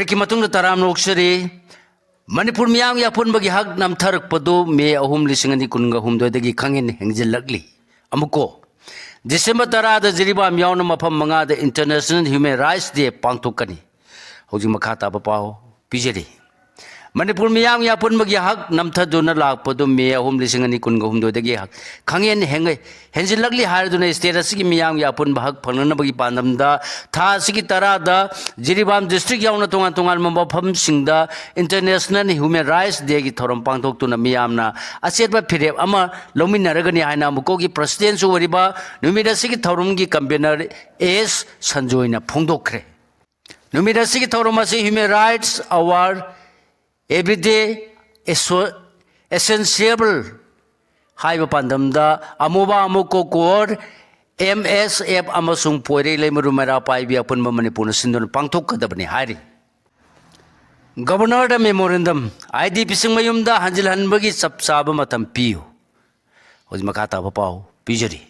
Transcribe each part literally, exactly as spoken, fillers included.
ꯀꯤ ꯃꯇꯨꯡꯗ ꯇꯔꯥꯝꯅ ꯑꯣꯛꯆꯔꯤ꯫ ꯃꯅꯤꯄꯨꯔ ꯃꯤꯌꯥꯝꯒꯤ ꯑꯄꯨꯟꯕꯒꯤ ꯍꯛ ꯅꯝꯊꯔꯛꯄꯗꯨ ꯃꯦ ꯑꯍꯨꯝ, ꯂꯤꯁꯤꯡ ꯑꯅꯤ ꯀꯨꯟꯒ ꯍꯨꯝꯗꯣꯏꯗꯒꯤ ꯈꯪꯍꯦꯟ ꯍꯦꯟꯖꯤꯜꯂꯛꯂꯤ꯫ ꯑꯃꯨꯛꯀꯣ, ꯗꯤꯁꯦꯝꯕꯔ ꯇꯔꯥꯗ ꯖꯤꯔꯤꯕꯥꯝ ꯌꯥꯎꯅ ꯃꯐꯝ ꯃꯉꯥꯗ International Human Rights Day ꯄꯥꯡꯊꯣꯛꯀꯅꯤ꯫ ꯍꯧꯖꯤꯛ ꯃꯈꯥ ꯇꯥꯕ ꯄꯥꯎ ꯄꯤꯖꯔꯤ꯫ ꯃꯅꯤꯄꯨꯔ ꯃꯤꯌꯥꯝꯒꯤ ꯑꯄꯨꯟꯕꯒꯤ ꯍꯛ ꯅꯝꯊꯗꯨꯅ ꯂꯥꯛꯄꯗꯨ ꯃꯦ ꯑꯍꯨꯝ, ꯂꯤꯁꯤꯡ ꯑꯅꯤ ꯀꯨꯟꯒ ꯍꯨꯝꯗꯣꯏꯗꯒꯤ ꯍꯛ ꯈꯪꯍꯦꯟ ꯍꯦꯟꯒꯩ-, ꯍꯦꯟꯖꯤꯜꯂꯛꯂꯤ ꯍꯥꯏꯔꯗꯨꯅ state ꯑꯁꯤꯒꯤ ꯃꯤꯌꯥꯝꯒꯤ ꯑꯄꯨꯟꯕ ꯍꯛ ꯐꯪꯅꯅꯕꯒꯤ ꯄꯥꯟꯗꯝꯗ ꯊꯥ ꯑꯁꯤꯒꯤ ꯇꯔꯥꯗ ꯖꯤꯔꯤꯕꯥꯝ district ꯌꯥꯎꯅ ꯇꯣꯉꯥꯟ ꯇꯣꯉꯥꯟꯕ ꯃꯐꯝꯁꯤꯡꯗ International Human Rights Dayꯒꯤ ꯊꯧꯔꯝ ꯄꯥꯡꯊꯣꯛꯇꯨꯅ ꯃꯤꯌꯥꯝꯅ ꯑꯆꯦꯠꯄ ꯐꯤꯔꯦꯞ ꯑꯃ ꯂꯧꯃꯤꯟꯅꯔꯒꯅꯤ ꯍꯥꯏꯅ ꯑꯃꯨꯛꯀꯣꯒꯤ Presidentꯁꯨ ꯑꯣꯏꯔꯤꯕ ꯅꯨꯃꯤꯠ ꯑꯁꯤꯒꯤ ꯊꯧꯔꯝꯒꯤ convener ꯑꯦꯁ ꯁꯟꯖꯣꯏꯅ ꯐꯣꯡꯗꯣꯛꯈ꯭ꯔꯦ꯫ ꯅꯨꯃꯤꯠ ꯑꯁꯤꯒꯤ ꯊꯧꯔꯝ ꯑꯁꯤ Human Rights Hour, Everyday Esso-, Essential ꯍꯥꯏꯕ ꯄꯥꯟꯗꯝꯗ ꯑꯃꯨꯕ ꯑꯃꯨꯀꯣ ꯀꯣꯔ, ꯑꯦꯝ ꯑꯦꯁ ꯑꯦꯐ ꯑꯃꯁꯨꯡ ꯄꯣꯏꯔꯩ ꯂꯩꯃꯔꯨ ꯃꯩꯔꯥ ꯄꯥꯏꯕꯤ ꯑꯄꯨꯟꯕ ꯃꯅꯤꯄꯨꯔꯅ ꯁꯤꯟꯗꯨꯅ ꯄꯥꯡꯊꯣꯛꯀꯗꯕꯅꯤ ꯍꯥꯏꯔꯤ꯫ Governorꯗ memorandum, IDPꯁꯤꯡ ꯃꯌꯨꯝꯗ ꯍꯟꯖꯤꯜꯍꯟꯕꯒꯤ ꯆꯞ ꯆꯥꯕ ꯃꯇꯝ ꯄꯤꯌꯨ꯫ ꯍꯧꯖꯤꯛ ꯃꯈꯥ ꯇꯥꯕ ꯄꯥꯎ ꯄꯤꯖꯔꯤ꯫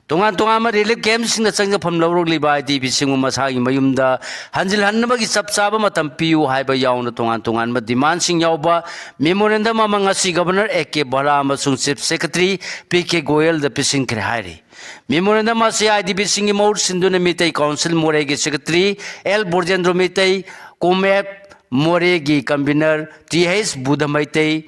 ꯇꯣꯉꯥꯟ ꯇꯣꯉꯥꯟꯕ relief campꯁꯤꯡꯗ ꯆꯪꯖꯐꯝ ꯂꯧꯔꯛꯂꯤꯕ IDPꯁꯤꯡꯕꯨ ꯃꯁꯥꯒꯤ ꯃꯌꯨꯝꯗ ꯍꯟꯖꯤꯜꯍꯟꯅꯕꯒꯤ ꯆꯞ ꯆꯥꯕ ꯃꯇꯝ ꯄꯤꯌꯨ ꯍꯥꯏꯕ ꯌꯥꯎꯅ ꯇꯣꯉꯥꯟ ꯇꯣꯉꯥꯟꯕ demandꯁꯤꯡ ꯌꯥꯎꯕ memorandum ꯑꯃ ꯉꯁꯤ Governor A K Bhalla ꯑꯃꯁꯨꯡ Chief Secretary P K ꯒꯣꯌꯦꯜꯗ ꯄꯤꯁꯤꯟꯈ꯭ꯔꯦ ꯍꯥꯏꯔꯤ꯫ Memorandum ꯑꯁꯤ IDPꯁꯤꯡꯒꯤ ꯃꯍꯨꯠ ꯁꯤꯟꯗꯨꯅ ꯃꯤꯇꯩ Council ꯃꯣꯔꯦꯒꯤ Secretary ꯑꯦꯜ ꯕ꯭ꯔꯣꯖꯦꯟꯗ꯭ꯔꯣ ꯃꯤꯇꯩ, ꯀꯣꯃꯦꯞ ꯃꯣꯔꯦꯒꯤ convener T H Buddha Meitei,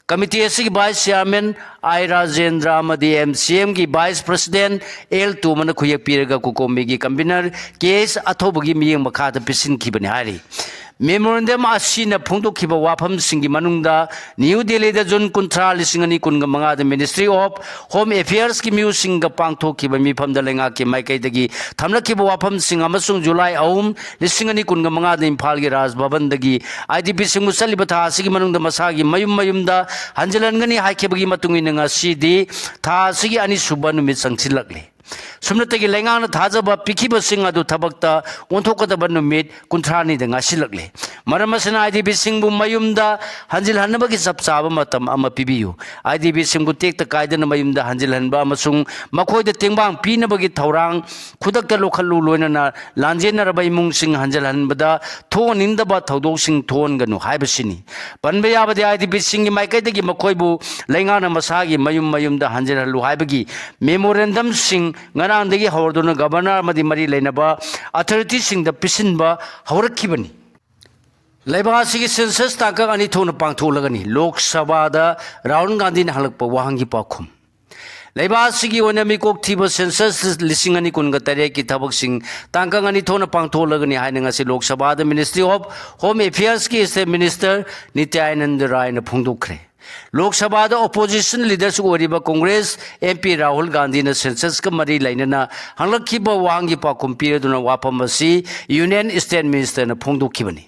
committee ꯑꯁꯤꯒꯤ vice chairman ꯑꯥꯏ ꯔꯥꯖꯦꯟꯗ꯭ꯔ ꯑꯃꯗꯤ MCMꯒꯤ vice president ꯑꯦꯜ ꯇꯣꯝꯕꯅ ꯈꯨꯌꯦꯛ ꯄꯤꯔꯒ ꯀꯣꯀꯣꯃꯤꯒꯤ convener ꯀꯦ ꯑꯩꯆ ꯑꯊꯧꯕꯒꯤ ꯃꯤꯠꯌꯦꯡ ꯃꯈꯥꯗ ꯄꯤꯁꯤꯟꯈꯤꯕꯅꯤ ꯍꯥꯏꯔꯤ꯫ Memorandum ꯑꯁꯤꯅ ꯐꯣꯡꯗꯣꯛꯈꯤꯕ ꯋꯥꯐꯝꯁꯤꯡꯒꯤ ꯃꯅꯨꯡꯗ ꯅ꯭ꯌꯨ ꯗꯦꯜꯂꯤꯗ ꯖꯨꯟ ꯀꯨꯟꯊ꯭ꯔꯥ, ꯂꯤꯁꯤꯡ ꯑꯅꯤ ꯀꯨꯟꯒ ꯃꯉꯥꯗ Ministry of Home Affairsꯀꯤ ꯃꯤꯑꯣꯏꯁꯤꯡꯒ ꯄꯥꯡꯊꯣꯛꯈꯤꯕ ꯃꯤꯐꯝꯗ ꯂꯩꯉꯥꯛꯀꯤ ꯃꯥꯏꯀꯩꯗꯒꯤ ꯊꯝꯂꯛꯈꯤꯕ ꯋꯥꯐꯝꯁꯤꯡ ꯑꯃꯁꯨꯡ ꯖꯨꯂꯥꯏ ꯑꯍꯨꯝ, ꯂꯤꯁꯤꯡ ꯑꯅꯤ ꯀꯨꯟꯒ ꯃꯉꯥꯗ ꯏꯝꯐꯥꯜꯒꯤ ꯔꯥꯖ ꯚꯕꯟꯗꯒꯤ IDPꯁꯤꯡꯕꯨ ꯆꯠꯂꯤꯕ ꯊꯥ ꯑꯁꯤꯒꯤ ꯃꯅꯨꯡꯗ ꯃꯁꯥꯒꯤ ꯃꯌꯨꯝ ꯃꯌꯨꯝꯗ ꯍꯟꯖꯤꯜꯍꯟꯒꯅꯤ ꯍꯥꯏꯈꯤꯕꯒꯤ ꯃꯇꯨꯡ ꯏꯟꯅ ꯉꯁꯤꯗꯤ ꯊꯥ ꯑꯁꯤꯒꯤ ꯑꯅꯤꯁꯨꯕ ꯅꯨꯃꯤꯠ ꯆꯪꯁꯤꯜꯂꯛꯂꯤ꯫ ꯁꯨꯞꯅꯇꯒꯤ ꯂꯩꯉꯥꯛꯅ ꯊꯥꯖꯕ ꯄꯤꯈꯤꯕꯁꯤꯡ ꯑꯗꯨ ꯊꯕꯛꯇ ꯑꯣꯟꯊꯣꯛꯀꯗꯕ ꯅꯨꯃꯤꯠ ꯀꯨꯟꯊ꯭ꯔꯥꯅꯤꯗ ꯉꯥꯏꯁꯤꯜꯂꯛꯂꯦ꯫ ꯃꯔꯝ ꯑꯁꯤꯅ IDPꯁꯤꯡꯕꯨ ꯃꯌꯨꯝꯗ ꯍꯟꯖꯤꯜꯍꯟꯅꯕꯒꯤ ꯆꯞ ꯆꯥꯕ ꯃꯇꯝ ꯑꯃ ꯄꯤꯕꯤꯌꯨ꯫ IDPꯁꯤꯡꯕꯨ ꯇꯦꯛꯇ ꯀꯥꯏꯗꯅ ꯃꯌꯨꯝꯗ ꯍꯟꯖꯤꯜꯍꯟꯕ ꯑꯃꯁꯨꯡ ꯃꯈꯣꯏꯗ ꯇꯦꯡꯕꯥꯡ ꯄꯤꯅꯕꯒꯤ ꯊꯧꯔꯥꯡ ꯈꯨꯗꯛꯇ ꯂꯧꯈꯠꯂꯨ, ꯂꯣꯏꯅꯅ ꯂꯥꯟꯖꯦꯟꯅꯔꯕ ꯏꯃꯨꯡꯁꯤꯡ ꯍꯟꯖꯤꯜꯍꯟꯕꯗ ꯊꯣꯛꯍꯟꯅꯤꯡꯗꯕ ꯊꯧꯗꯣꯛꯁꯤꯡ ꯊꯣꯛꯍꯟꯒꯅꯨ ꯍꯥꯏꯕꯁꯤꯅꯤ꯫ ꯄꯟꯕ ꯌꯥꯕꯗꯤ, IDPꯁꯤꯡꯒꯤ ꯃꯥꯏꯀꯩꯗꯒꯤ ꯃꯈꯣꯏꯕꯨ ꯂꯩꯉꯥꯛꯅ ꯃꯁꯥꯒꯤ ꯃꯌꯨꯝ ꯃꯌꯨꯝꯗ ꯍꯟꯖꯤꯜꯍꯜꯂꯨ ꯍꯥꯏꯕꯒꯤ memorandumꯁꯤꯡ ꯉꯔꯥꯡꯗꯒꯤ ꯍꯧꯔꯗꯨꯅ Governor ꯑꯃꯗꯤ ꯃꯔꯤ ꯂꯩꯅꯕ authorityꯁꯤꯡꯗ ꯄꯤꯁꯤꯟꯕ ꯍꯧꯔꯛꯈꯤꯕꯅꯤ꯫ ꯂꯩꯕꯥꯛ ꯑꯁꯤꯒꯤ census ꯇꯥꯡꯀꯛ ꯑꯅꯤ ꯊꯣꯛꯅ ꯄꯥꯡꯊꯣꯛꯂꯒꯅꯤ꯫ ꯂꯣꯛ ꯁꯚꯥꯗ ꯔꯥꯍꯨꯜ ꯒꯥꯟꯙꯤꯅ ꯍꯪꯂꯛꯄ ꯋꯥꯍꯪꯒꯤ ꯄꯥꯎꯈꯨꯝ꯫ ꯂꯩꯕꯥꯛ ꯑꯁꯤꯒꯤ ꯑꯣꯏꯅ ꯃꯤꯀꯣꯛ ꯊꯤꯕ census ꯂꯤꯁꯤꯡ ꯑꯅꯤ ꯀꯨꯟꯒ ꯇꯔꯦꯠꯀꯤ ꯊꯕꯛꯁꯤꯡ ꯇꯥꯡꯀꯛ ꯑꯅꯤ ꯊꯣꯛꯅ ꯄꯥꯡꯊꯣꯛꯂꯒꯅꯤ ꯍꯥꯏꯅ ꯉꯁꯤ ꯂꯣꯛ ꯁꯚꯥꯗ Ministry of Home Affairsꯀꯤ State Minister ꯅꯤꯇ꯭ꯌꯥꯅꯟꯗ ꯔꯥꯏꯅ ꯐꯣꯡꯗꯣꯛꯈ꯭ꯔꯦ꯫ ꯂꯣꯛ ꯁꯚꯥꯗ opposition leaderꯁꯨ ꯑꯣꯏꯔꯤꯕ Congress MP ꯔꯥꯍꯨꯜ ꯒꯥꯟꯙꯤꯅ censusꯀ ꯃꯔꯤ ꯂꯩꯅꯅ ꯍꯪꯂꯛꯈꯤꯕ ꯋꯥꯍꯪꯒꯤ ꯄꯥꯎꯈꯨꯝ ꯄꯤꯔꯗꯨꯅ ꯋꯥꯐꯝ ꯑꯁꯤ Union State Ministerꯅ ꯐꯣꯡꯗꯣꯛꯈꯤꯕꯅꯤ꯫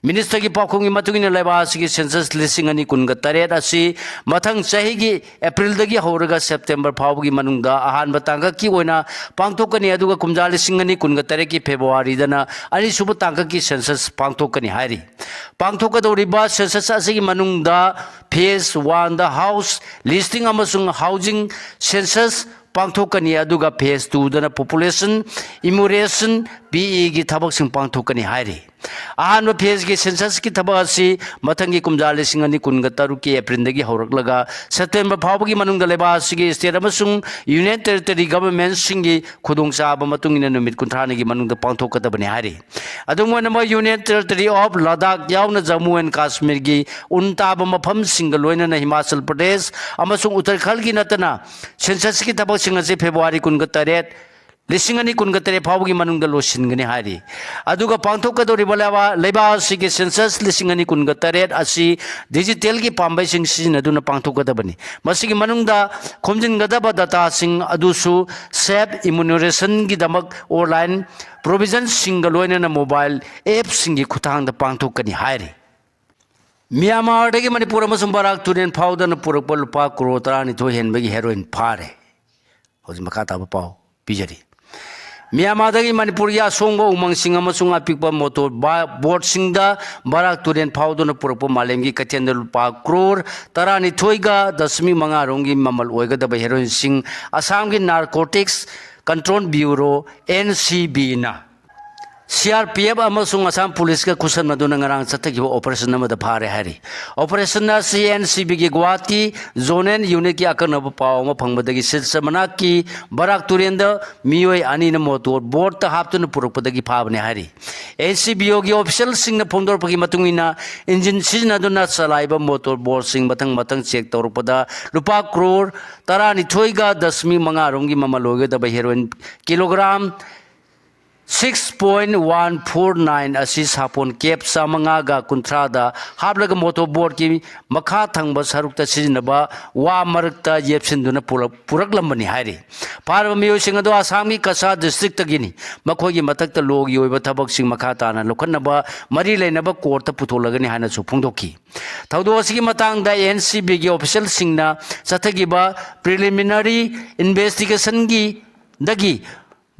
Ministerꯒꯤ ꯄꯥꯎꯈꯨꯝꯒꯤ ꯃꯇꯨꯡ ꯏꯟꯅ, ꯂꯩꯕꯥꯛ ꯑꯁꯤꯒꯤ census ꯂꯤꯁꯤꯡ ꯑꯅꯤ ꯀꯨꯟꯒ ꯇꯔꯦꯠ ꯑꯁꯤ ꯃꯊꯪ ꯆꯍꯤꯒꯤ Aprilꯗꯒꯤ ꯍꯧꯔꯒ September ꯐꯥꯎꯕꯒꯤ ꯃꯅꯨꯡꯗ ꯑꯍꯥꯟꯕ ꯇꯥꯡꯀꯛꯀꯤ ꯑꯣꯏꯅ ꯄꯥꯡꯊꯣꯛꯀꯅꯤ, ꯑꯗꯨꯒ ꯀꯨꯝꯖꯥ ꯂꯤꯁꯤꯡ ꯑꯅꯤ ꯀꯨꯟꯒ ꯇꯔꯦꯠꯀꯤ Februaryꯗꯅ ꯑꯅꯤꯁꯨꯕ ꯇꯥꯡꯀꯛꯀꯤ census ꯄꯥꯡꯊꯣꯛꯀꯅꯤ ꯍꯥꯏꯔꯤ꯫ ꯄꯥꯡꯊꯣꯛꯀꯗꯧꯔꯤꯕ census ꯑꯁꯤꯒꯤ ꯃꯅꯨꯡꯗ phase oneꯗ house listing ꯑꯃꯁꯨꯡ housing census ꯄꯥꯡꯊꯣꯛꯀꯅꯤ, ꯑꯗꯨꯒ phase twoꯗꯅ population enumeration, PEꯒꯤ ꯊꯕꯛꯁꯤꯡ ꯄꯥꯡꯊꯣꯛꯀꯅꯤ ꯍꯥꯏꯔꯤ꯫ ꯑꯍꯥꯟꯕ phaseꯀꯤ censusꯀꯤ ꯊꯕꯛ ꯑꯁꯤ ꯃꯊꯪꯒꯤ ꯀꯨꯝꯖꯥ ꯂꯤꯁꯤꯡ ꯑꯅꯤ ꯀꯨꯟꯒ ꯇꯔꯨꯛꯀꯤ Aprilꯗꯒꯤ ꯍꯧꯔꯛꯂꯒ September ꯐꯥꯎꯕꯒꯤ ꯃꯅꯨꯡꯗ ꯂꯩꯕꯥꯛ ꯑꯁꯤꯒꯤ state ꯑꯃꯁꯨꯡ Union Territory governmentꯁꯤꯡꯒꯤ ꯈꯨꯗꯣꯡꯆꯥꯕ ꯃꯇꯨꯡ ꯏꯟꯅ ꯅꯨꯃꯤꯠ ꯀꯨꯟꯊ꯭ꯔꯥꯅꯤꯒꯤ ꯃꯅꯨꯡꯗ ꯄꯥꯡꯊꯣꯛꯀꯗꯕꯅꯤ ꯍꯥꯏꯔꯤ꯫ ꯑꯗꯨꯝ ꯑꯣꯏꯅꯃꯛ, Union Territory of Ladakh ꯌꯥꯎꯅ Jammu and Kashmirꯒꯤ ꯎꯟ ꯇꯥꯕ ꯃꯐꯝꯁꯤꯡꯒ ꯂꯣꯏꯅꯅ Himachal Pradesh ꯑꯃꯁꯨꯡ ꯎꯠꯇꯔꯈꯜꯒꯤ ꯅꯠꯇꯅ censusꯀꯤ ꯊꯕꯛꯁꯤꯡ ꯑꯁꯤ February ꯀꯨꯟꯒ ꯇꯔꯦꯠ, ꯂꯤꯁꯤꯡ ꯑꯅꯤ ꯀꯨꯟꯒ ꯇꯔꯦꯠ ꯐꯥꯎꯕꯒꯤ ꯃꯅꯨꯡꯗ ꯂꯣꯏꯁꯤꯟꯒꯅꯤ ꯍꯥꯏꯔꯤ꯫ ꯑꯗꯨꯒ ꯄꯥꯡꯊꯣꯛꯀꯗꯧꯔꯤꯕ ꯂꯩꯕꯥꯛ, ꯂꯩꯕꯥꯛ ꯑꯁꯤꯒꯤ census ꯂꯤꯁꯤꯡ ꯑꯅꯤ ꯀꯨꯟꯒ ꯇꯔꯦꯠ ꯑꯁꯤ digitalꯒꯤ ꯄꯥꯝꯕꯩꯁꯤꯡ ꯁꯤꯖꯤꯟꯅꯗꯨꯅ ꯄꯥꯡꯊꯣꯛꯀꯗꯕꯅꯤ꯫ ꯃꯁꯤꯒꯤ ꯃꯅꯨꯡꯗ ꯈꯣꯝꯖꯤꯟꯒꯗꯕ dataꯁꯤꯡ ꯑꯗꯨꯁꯨ self enumerationꯒꯤꯗꯃꯛ online provisionꯁꯤꯡꯒ ꯂꯣꯏꯅꯅ mobile appꯁꯤꯡꯒꯤ ꯈꯨꯠꯊꯥꯡꯗ ꯄꯥꯡꯊꯣꯛꯀꯅꯤ ꯍꯥꯏꯔꯤ꯫ ꯃ꯭ꯌꯥꯟꯃꯥꯔꯗꯒꯤ ꯃꯅꯤꯄꯨꯔ ꯑꯃꯁꯨꯡ ꯕꯔꯥꯛ ꯇꯨꯔꯦꯜ ꯐꯥꯎꯗꯅ ꯄꯨꯔꯛꯄ ꯂꯨꯄꯥ ꯀ꯭ꯔꯣꯔ ꯇꯔꯥꯅꯤꯊꯣꯏ ꯍꯦꯟꯕꯒꯤ heroin ꯐꯥꯔꯦ꯫ ꯍꯧꯖꯤꯛ ꯃꯈꯥ ꯇꯥꯕ ꯄꯥꯎ꯫ ꯄꯤꯖꯔꯤ꯫ ꯃ꯭ꯌꯥꯟꯃꯥꯔꯗꯒꯤ ꯃꯅꯤꯄꯨꯔꯒꯤ ꯑꯁꯣꯡꯕ ꯎꯃꯪꯁꯤꯡ ꯑꯃꯁꯨꯡ ꯑꯄꯤꯛꯄ ꯃꯣꯇꯣꯔ ꯕꯥ-, ꯕꯣꯠꯁꯤꯡꯗ ꯕꯔꯥꯛ ꯇꯨꯔꯦꯟ ꯐꯥꯎꯗꯨꯅ ꯄꯨꯔꯛꯄ ꯃꯥꯂꯦꯝꯒꯤ ꯀꯩꯊꯦꯜꯗ ꯂꯨꯄꯥ ꯀ꯭ꯔꯣꯔ ꯇꯔꯥꯅꯤꯊꯣꯏꯒ ꯗꯁꯃꯤꯛ ꯃꯉꯥ ꯔꯣꯝꯒꯤ ꯃꯃꯜ ꯑꯣꯏꯒꯗꯕ ꯍꯦꯔꯣꯏꯟꯁꯤꯡ ꯑꯁꯥꯝꯒꯤ narcotics control bureau, N C ꯕꯤꯅ, C R P F ꯑꯃꯁꯨꯡ ꯑꯁꯥꯝ ꯄꯨꯂꯤꯁꯀ ꯈꯨꯠꯁꯝꯅꯗꯨꯅ ꯉꯔꯥꯡ ꯆꯠꯊꯈꯤꯕ ꯑꯣꯄꯔꯦꯁꯟ ꯑꯃꯗ ꯐꯥꯔꯦ ꯍꯥꯏꯔꯤ꯫ ꯑꯣꯄꯔꯦꯁꯟ ꯑꯁꯤ ꯑꯦꯟ ꯁꯤ ꯕꯤꯒꯤ ꯒꯨꯋꯥꯍꯥꯇꯤ ꯖꯣꯅꯦꯜ ꯌꯨꯅꯤꯠꯀꯤ ꯑꯀꯛꯅꯕ ꯄꯥꯎ ꯑꯃ ꯐꯪꯕꯗꯒꯤ ꯁꯤꯜꯆꯔ ꯃꯅꯥꯛꯀꯤ ꯕꯔꯥꯛ ꯇꯨꯔꯦꯟꯗ ꯃꯤꯑꯣꯏ ꯑꯅꯤꯅ ꯃꯣꯇꯣꯔ ꯕꯣꯠꯇ ꯍꯥꯞꯇꯨꯅ ꯄꯨꯔꯛꯄꯗꯒꯤ ꯐꯥꯕꯅꯤ ꯍꯥꯏꯔꯤ꯫ ꯑꯦꯟ ꯁꯤ ꯕꯤ ꯑꯣꯒꯤ ꯑꯣꯐꯤꯁꯤꯌꯦꯜꯁꯤꯡꯅ ꯐꯣꯡꯗꯣꯔꯛꯄꯒꯤ ꯃꯇꯨꯡ ꯏꯟꯅ, ꯏꯟꯖꯤꯟ ꯁꯤꯖꯤꯟꯅꯗꯨꯅ ꯆꯂꯥꯏꯕ ꯃꯣꯇꯣꯔ ꯕꯣꯠꯁꯤꯡ ꯃꯊꯪ ꯃꯊꯪ ꯆꯦꯛ ꯇꯧꯔꯛꯄꯗ ꯂꯨꯄꯥ ꯀ꯭ꯔꯣꯔ ꯇꯔꯥꯅꯤꯊꯣꯏꯒ ꯗꯁꯃꯤꯛ ꯃꯉꯥ ꯔꯣꯝꯒꯤ ꯃꯃꯜ ꯑꯣꯏꯒꯗꯕ heroine kilogram six point one four nine ꯑꯁꯤ ꯁꯥꯄꯣꯟ ꯀꯦꯞ ꯆꯥꯃꯉꯥꯒ ꯀꯨꯟꯊ꯭ꯔꯥꯗ ꯍꯥꯞꯂꯒ ꯃꯣꯇꯣꯔ ꯕꯣꯠꯀꯤ ꯃꯈꯥ ꯊꯪꯕ ꯁꯔꯨꯛꯇ ꯁꯤꯖꯤꯟꯅꯕ ꯋꯥ ꯃꯔꯛꯇ ꯌꯦꯞꯁꯤꯟꯗꯨꯅ ꯄꯨꯔꯛ-, ꯄꯨꯔꯛꯂꯝꯕꯅꯤ ꯍꯥꯏꯔꯤ꯫ ꯐꯥꯔꯕ ꯃꯤꯑꯣꯏꯁꯤꯡ ꯑꯗꯨ ꯑꯁꯥꯝꯒꯤ ꯀꯁꯥ ꯗꯤꯁꯇ꯭ꯔꯤꯛꯇꯒꯤꯅꯤ꯫ ꯃꯈꯣꯏꯒꯤ ꯃꯊꯛꯇ ꯂꯣꯒꯤ ꯑꯣꯏꯕ ꯊꯕꯛꯁꯤꯡ ꯃꯈꯥ ꯇꯥꯅ ꯂꯧꯈꯠꯅꯕ ꯃꯔꯤ ꯂꯩꯅꯕ ꯀꯣꯔꯠꯇ ꯄꯨꯊꯣꯛꯂꯒꯅꯤ ꯍꯥꯏꯅꯁꯨ ꯐꯣꯡꯗꯣꯛꯈꯤ꯫ ꯊꯧꯗꯣꯛ ꯑꯁꯤꯒꯤ ꯃꯇꯥꯡꯗ ꯑꯦꯟ ꯁꯤ ꯕꯤꯒꯤ ꯑꯣꯐꯤꯁꯤꯌꯦꯜꯁꯤꯡꯅ ꯆꯠꯊꯈꯤꯕ ꯄ꯭ꯔꯤꯂꯤꯃꯤꯅꯔꯤ ꯏꯟꯚꯦꯁꯇꯤꯒꯦꯁꯟꯒꯤ ꯗꯒꯤ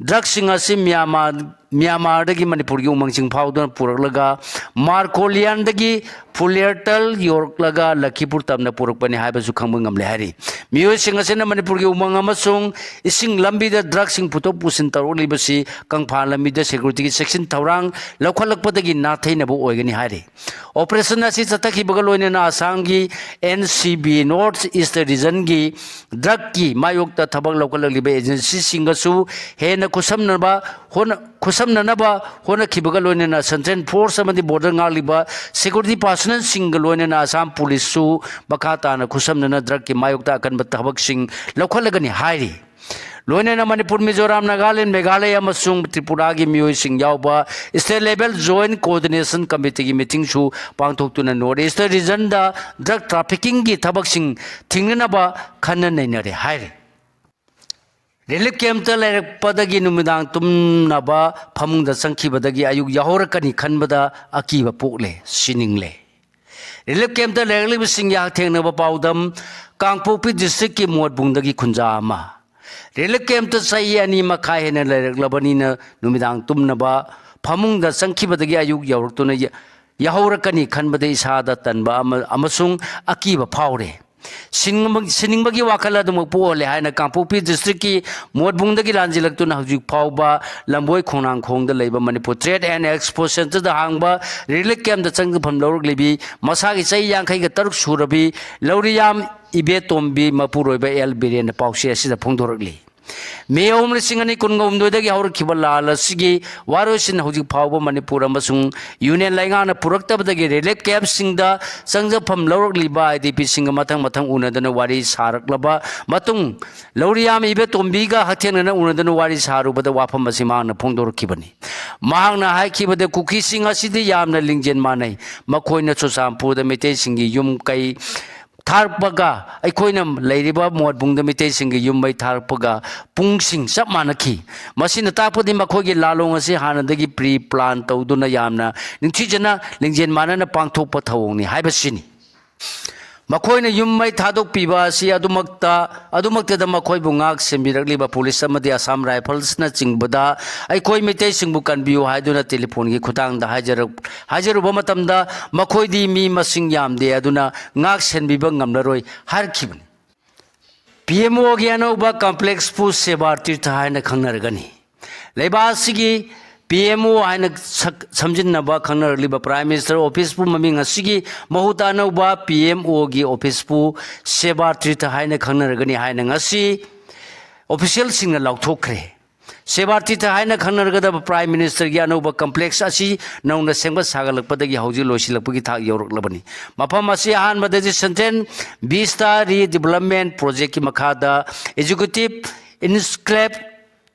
ꯗ꯭ꯔꯒꯁꯤꯡ ꯑꯁꯤ ꯃ꯭ꯌꯥꯟꯃꯥꯔ, ꯃ꯭ꯌꯥꯟꯃꯥꯔꯗꯒꯤ ꯃꯅꯤꯄꯨꯔꯒꯤ ꯎꯃꯪꯁꯤꯡ ꯐꯥꯎꯗꯨꯅ ꯄꯨꯔꯛꯂꯒ ꯃꯥꯔꯀꯣꯂꯤꯌꯥꯟꯗꯒꯤ ꯐꯨꯂꯦꯔꯇꯜ ꯌꯧꯔꯛꯂꯒ ꯂꯈꯤꯄꯨꯔ ꯇꯝꯅ ꯄꯨꯔꯛꯄꯅꯤ ꯍꯥꯏꯕꯁꯨ ꯈꯪꯕ ꯉꯝꯂꯦ ꯍꯥꯏꯔꯤ꯫ ꯃꯤꯑꯣꯏꯁꯤꯡ ꯑꯁꯤꯅ ꯃꯅꯤꯄꯨꯔꯒꯤ ꯎꯃꯪ ꯑꯃꯁꯨꯡ ꯏꯁꯤꯡ ꯂꯝꯕꯤꯗ ꯗ꯭ꯔꯒꯁꯤꯡ ꯄꯨꯊꯣꯛ ꯄꯨꯁꯤꯟ ꯇꯧꯔꯛꯂꯤꯕꯁꯤ ꯀꯪꯐꯥꯜ ꯂꯝꯕꯤꯗ ꯁꯦꯀ꯭ꯌꯨꯔꯤꯇꯤꯒꯤ ꯆꯦꯛꯁꯤꯟ ꯊꯧꯔꯥꯡ ꯂꯧꯈꯠꯂꯛꯄꯗꯒꯤ ꯅꯥꯊꯩꯅꯕ ꯑꯣꯏꯒꯅꯤ ꯍꯥꯏꯔꯤ꯫ ꯑꯣꯄꯔꯦꯁꯟ ꯑꯁꯤ ꯆꯠꯊꯈꯤꯕꯒ ꯂꯣꯏꯅꯅ ꯑꯁꯥꯝꯒꯤ N C B north eastern ꯔꯤꯖꯟꯒꯤ ꯗ꯭ꯔꯒꯀꯤ ꯃꯥꯌꯣꯛꯇ ꯊꯕꯛ ꯂꯧꯈꯠꯂꯛꯂꯤꯕ ꯑꯦꯖꯦꯟꯁꯤꯁꯤꯡꯒꯁꯨ ꯍꯦꯟꯅ ꯈꯨꯠꯁꯝꯅꯕ ꯍꯣꯠꯅ-, ꯈꯨꯠꯁꯝꯅꯅꯕ ꯍꯣꯠꯅꯈꯤꯕꯒ ꯂꯣꯏꯅꯅ ꯁꯦꯟꯇ꯭ꯔꯦꯜ ꯐꯣꯔꯁ ꯑꯃꯗꯤ ꯕꯣꯔꯗꯔ ꯉꯥꯛꯂꯤꯕ ꯁꯦꯀ꯭ꯌꯨꯔꯤꯇꯤ ꯄꯥꯔꯁꯣꯅꯦꯜꯁꯤꯡꯒ ꯂꯣꯏꯅꯅ ꯑꯁꯥꯝ ꯄꯨꯂꯤꯁꯁꯨ ꯃꯈꯥ ꯇꯥꯅ ꯈꯨꯠꯁꯝꯅꯅ ꯗ꯭ꯔꯒꯀꯤ ꯃꯥꯌꯣꯛꯇ ꯑꯀꯟꯕ ꯊꯕꯛꯁꯤꯡ ꯂꯧꯈꯠꯂꯒꯅꯤ ꯍꯥꯏꯔꯤ꯫ ꯂꯣꯏꯅꯅ ꯃꯅꯤꯄꯨꯔ, ꯃꯤꯖꯣꯔꯥꯝ, ꯅꯥꯒꯥꯂꯦꯟ, ꯃꯦꯘꯥꯂꯌ ꯑꯃꯁꯨꯡ ꯇ꯭ꯔꯤꯄꯨꯔꯥꯒꯤ ꯃꯤꯑꯣꯏꯁꯤꯡ ꯌꯥꯎꯕ ꯁ꯭ꯇꯦꯠ ꯂꯦꯚꯦꯜ ꯖꯣꯏꯟꯠ ꯀꯣꯑꯣꯔꯗꯤꯅꯦꯁꯟ ꯀꯃꯤꯇꯤꯒꯤ ꯃꯤꯇꯤꯡꯁꯨ ꯄꯥꯡꯊꯣꯛꯇꯨꯅ ꯅꯣꯔꯠ ꯏꯁꯇꯔꯟ ꯔꯤꯖꯟꯗ ꯗ꯭ꯔꯒ ꯇ꯭ꯔꯥꯐꯤꯀꯤꯡꯒꯤ ꯊꯕꯛꯁꯤꯡ ꯊꯤꯡꯅꯅꯕ ꯈꯟꯅ ꯅꯩꯅꯔꯦ ꯍꯥꯏꯔꯤ꯫ ꯔꯤꯂꯤꯐ ꯀꯦꯝꯞꯇ ꯂꯩꯔꯛꯄꯗꯒꯤ ꯅꯨꯃꯤꯗꯥꯡ ꯇꯨꯝꯅꯕ ꯐꯃꯨꯡꯗ ꯆꯪꯈꯤꯕꯗꯒꯤ ꯑꯌꯨꯛ ꯌꯥꯍꯧꯔꯛꯀꯅꯤ ꯈꯟꯕꯗ ꯑꯀꯤꯕ ꯄꯣꯛꯂꯦ, ꯁꯤꯅꯤꯡꯂꯦ꯫ ꯔꯤꯂꯤꯐ ꯀꯦꯝꯞꯇ ꯂꯩꯔꯛꯂꯤꯕꯁꯤꯡꯒꯤ ꯍꯛꯊꯦꯡꯅꯕ ꯄꯥꯎꯗꯝ, ꯀꯥꯡꯄꯣꯛꯄꯤ ꯗꯤꯁꯇ꯭ꯔꯤꯛꯀꯤ ꯃꯣꯠꯕꯨꯡꯗꯒꯤ ꯈꯨꯟꯖꯥ ꯑꯃ꯫ ꯔꯤꯂꯤꯐ ꯀꯦꯝꯞꯇ ꯆꯍꯤ ꯑꯅꯤ ꯃꯈꯥꯏ ꯍꯦꯟꯅ ꯂꯩꯔꯛꯂꯕꯅꯤꯅ ꯅꯨꯃꯤꯗꯥꯡ ꯇꯨꯝꯅꯕ ꯐꯃꯨꯡꯗ ꯆꯪꯈꯤꯕꯗꯒꯤ ꯑꯌꯨꯛ ꯌꯧꯔꯛꯇꯨꯅ ꯌ-, ꯌꯥꯍꯧꯔꯛꯀꯅꯤ ꯈꯟꯕꯗ ꯏꯁꯥꯗ ꯇꯟꯕ ꯑꯃ, ꯑꯃꯁꯨꯡ ꯑꯀꯤꯕ ꯐꯥꯎꯔꯦ꯫ ꯁꯤꯟꯕ-, ꯁꯤꯟꯅꯤꯡꯕꯒꯤ ꯋꯥꯈꯜ ꯑꯗꯨꯃꯛ ꯄꯣꯛꯍꯜꯂꯦ ꯍꯥꯏꯅ ꯀꯥꯡꯄꯣꯛꯄꯤ ꯗꯤꯁꯇ꯭ꯔꯤꯛꯀꯤ ꯃꯣꯠꯕꯨꯡꯗꯒꯤ ꯂꯥꯟꯖꯦꯜꯂꯛꯇꯨꯅ ꯍꯧꯖꯤꯛ ꯐꯥꯎꯕ ꯂꯝꯕꯣꯏ ꯈꯣꯡꯅꯥꯡꯈꯣꯡꯗ ꯂꯩꯕ ꯃꯅꯤꯄꯨꯔ ꯇ꯭ꯔꯦꯗ ꯑꯦꯟ ꯑꯦꯛꯁꯄꯣ ꯁꯦꯟꯇꯔꯗ ꯍꯥꯡꯕ ꯔꯤꯂꯤꯐ ꯀꯦꯝꯞꯇ ꯆꯪꯖꯐꯝ ꯂꯧꯔꯛꯂꯤꯕꯤ ꯃꯁꯥꯒꯤ ꯆꯍꯤ ꯌꯥꯡꯈꯩꯒ ꯇꯔꯨꯛ ꯁꯨꯔꯕꯤ ꯂꯧꯔꯤꯌꯥꯝ ꯏꯕꯦꯇꯣꯝꯕꯤ ꯃꯄꯨꯔꯣꯏꯕ ꯑꯦꯜ ꯕꯤꯔꯦꯟꯅ ꯄꯥꯎꯆꯦ ꯑꯁꯤꯗ ꯐꯣꯡꯗꯣꯔꯛꯂꯤ꯫ ꯃꯦ ꯑꯍꯨꯝ, ꯂꯤꯁꯤꯡ ꯑꯅꯤ ꯀꯨꯟꯒ ꯍꯨꯝꯗꯣꯏꯗꯒꯤ ꯍꯧꯔꯛꯈꯤꯕ ꯂꯥꯟ ꯑꯁꯤꯒꯤ ꯋꯥꯔꯣꯏꯁꯤꯟ ꯍꯧꯖꯤꯛ ꯐꯥꯎꯕ ꯃꯅꯤꯄꯨꯔ ꯑꯃꯁꯨꯡ ꯌꯨꯅꯤꯌꯟ ꯂꯩꯉꯥꯛꯅ ꯄꯨꯔꯛꯇꯕꯗꯒꯤ ꯔꯤꯂꯤꯐ ꯀꯦꯝꯞꯁꯤꯡꯗ ꯆꯪꯖꯐꯝ ꯂꯧꯔꯛꯂꯤꯕ ꯑꯥꯏ ꯗꯤ ꯄꯤꯁꯤꯡꯒ ꯃꯊꯪ ꯃꯊꯪ ꯎꯅꯗꯨꯅ ꯋꯥꯔꯤ ꯁꯥꯔꯛꯂꯕ ꯃꯇꯨꯡ, ꯂꯧꯔꯤꯌꯥꯝ ꯏꯕꯦꯇꯣꯝꯕꯤꯒ ꯍꯛꯊꯦꯡꯅꯅ ꯎꯅꯗꯨꯅ ꯋꯥꯔꯤ ꯁꯥꯔꯨꯕꯗ ꯋꯥꯐꯝ ꯑꯁꯤ ꯃꯍꯥꯛꯅ ꯐꯣꯡꯗꯣꯔꯛꯈꯤꯕꯅꯤ꯫ ꯃꯍꯥꯛꯅ ꯍꯥꯏꯈꯤꯕꯗ, ꯀꯨꯀꯤꯁꯤꯡ ꯑꯁꯤꯗꯤ ꯌꯥꯝꯅ ꯂꯤꯡꯖꯦꯜ ꯃꯥꯟꯅꯩ꯫ ꯃꯈꯣꯏꯅ ꯆꯨꯔꯆꯥꯟꯄꯨꯔꯗ ꯃꯩꯇꯩꯁꯤꯡꯒꯤ ꯌꯨꯝ ꯀꯩ ꯊꯥꯔꯛꯄꯒ, ꯑꯩꯈꯣꯏꯅ ꯂꯩꯔꯤꯕ ꯃꯣꯠꯕꯨꯡꯗ ꯃꯩꯇꯩꯁꯤꯡꯒꯤ ꯌꯨꯝ ꯃꯩ ꯊꯥꯔꯛꯄꯒ ꯄꯨꯡꯁꯤꯡ ꯆꯞ ꯃꯥꯟꯅꯈꯤ꯫ ꯃꯁꯤꯅ ꯇꯥꯛꯄꯗꯤ ꯃꯈꯣꯏꯒꯤ ꯂꯥꯂꯣꯡ ꯑꯁꯤ ꯍꯥꯟꯅꯗꯒꯤ ꯄ꯭ꯔꯤ ꯄ꯭ꯂꯥꯟ ꯇꯧꯗꯨꯅ ꯌꯥꯝꯅ ꯅꯤꯡꯊꯤꯖꯅ ꯂꯤꯡꯖꯦꯜ ꯃꯥꯟꯅꯅ ꯄꯥꯡꯊꯣꯛꯄ ꯊꯧꯑꯣꯡꯅꯤ ꯍꯥꯏꯕꯁꯤꯅꯤ꯫ ꯃꯈꯣꯏꯅ ꯌꯨꯝ ꯃꯩ ꯊꯥꯗꯣꯛꯄꯤꯕ ꯑꯁꯤ ꯑꯗꯨꯃꯛꯇ, ꯑꯗꯨꯃꯛꯇꯗ ꯃꯈꯣꯏꯕꯨ ꯉꯥꯛ ꯁꯦꯟꯕꯤꯔꯛꯂꯤꯕ ꯄꯨꯂꯤꯁ ꯑꯃꯗꯤ ꯑꯁꯥꯝ ꯔꯥꯏꯐꯜꯁꯅꯆꯤꯡꯕꯗ ꯑꯩꯈꯣꯏ ꯃꯩꯇꯩꯁꯤꯡꯕꯨ ꯀꯟꯕꯤꯌꯨ ꯍꯥꯏꯗꯨꯅ ꯇꯦꯂꯤꯐꯣꯟꯒꯤ ꯈꯨꯠꯊꯥꯡꯗ ꯍꯥꯏꯖꯔꯛ-, ꯍꯥꯏꯖꯔꯨꯕ ꯃꯇꯝꯗ ꯃꯈꯣꯏꯗꯤ ꯃꯤ ꯃꯁꯤꯡ ꯌꯥꯝꯗꯦ, ꯑꯗꯨꯅ ꯉꯥꯛ ꯁꯦꯟꯕꯤꯕ ꯉꯝꯂꯔꯣꯏ ꯍꯥꯏꯔꯛꯈꯤꯕꯅꯤ꯫ ꯄꯤ ꯑꯦꯝ ꯑꯣꯒꯤ ꯑꯅꯧꯕ ꯀꯝꯄ꯭ꯂꯦꯛꯁꯄꯨ ꯁꯦꯕꯥ ꯇꯤꯔꯊ ꯍꯥꯏꯅ ꯈꯪꯅꯔꯒꯅꯤ꯫ ꯂꯩꯕꯥꯛ ꯑꯁꯤꯒꯤ ꯄꯤ ꯑꯦꯝ ꯑꯣ ꯍꯥꯏꯅ ꯁꯛ-, ꯁꯝꯖꯤꯟꯅꯕ ꯈꯪꯅꯔꯛꯂꯤꯕ ꯄ꯭ꯔꯥꯏꯝ ꯃꯤꯅꯤꯁꯇꯔ ꯑꯣꯐꯤꯁꯄꯨ ꯃꯃꯤꯡ ꯑꯁꯤꯒꯤ ꯃꯍꯨꯠꯇ ꯑꯅꯧꯕ ꯄꯤ ꯑꯦꯝ ꯑꯣꯒꯤ ꯑꯣꯐꯤꯁꯄꯨ ꯁꯦꯕꯥ ꯇꯤꯔꯊ ꯍꯥꯏꯅ ꯈꯪꯅꯔꯒꯅꯤ ꯍꯥꯏꯅ ꯉꯁꯤ ꯑꯣꯐꯤꯁꯤꯌꯦꯜꯁꯤꯡꯅ ꯂꯥꯎꯊꯣꯛꯈ꯭ꯔꯦ꯫ ꯁꯦꯕꯥ ꯇꯤꯔꯊ ꯍꯥꯏꯅ ꯈꯪꯅꯔꯒꯗꯕ ꯄ꯭ꯔꯥꯏꯝ ꯃꯤꯅꯤꯁꯇꯔꯒꯤ ꯑꯅꯧꯕ ꯀꯝꯄ꯭ꯂꯦꯛꯁ ꯑꯁꯤ ꯅꯧꯅ ꯁꯦꯝꯒꯠ ꯁꯥꯒꯠꯂꯛꯄꯗꯒꯤ ꯍꯧꯖꯤꯛ ꯂꯣꯏꯁꯤꯜꯂꯛꯄꯒꯤ ꯊꯥꯛ ꯌꯧꯔꯛꯂꯕꯅꯤ꯫ ꯃꯐꯝ ꯑꯁꯤ ꯑꯍꯥꯟꯕꯗꯗꯤ ꯁꯦꯟꯇ꯭ꯔꯦꯜ ꯚꯤꯁꯇꯥ ꯔꯤꯗꯤꯕꯂꯞꯃꯦꯟ ꯄ꯭ꯔꯣꯖꯦꯛꯀꯤ ꯃꯈꯥꯗ ꯑꯦꯛꯖꯤꯀ꯭ꯌꯨꯇꯤꯚ ꯏꯟꯁꯀ꯭ꯂꯦꯞ,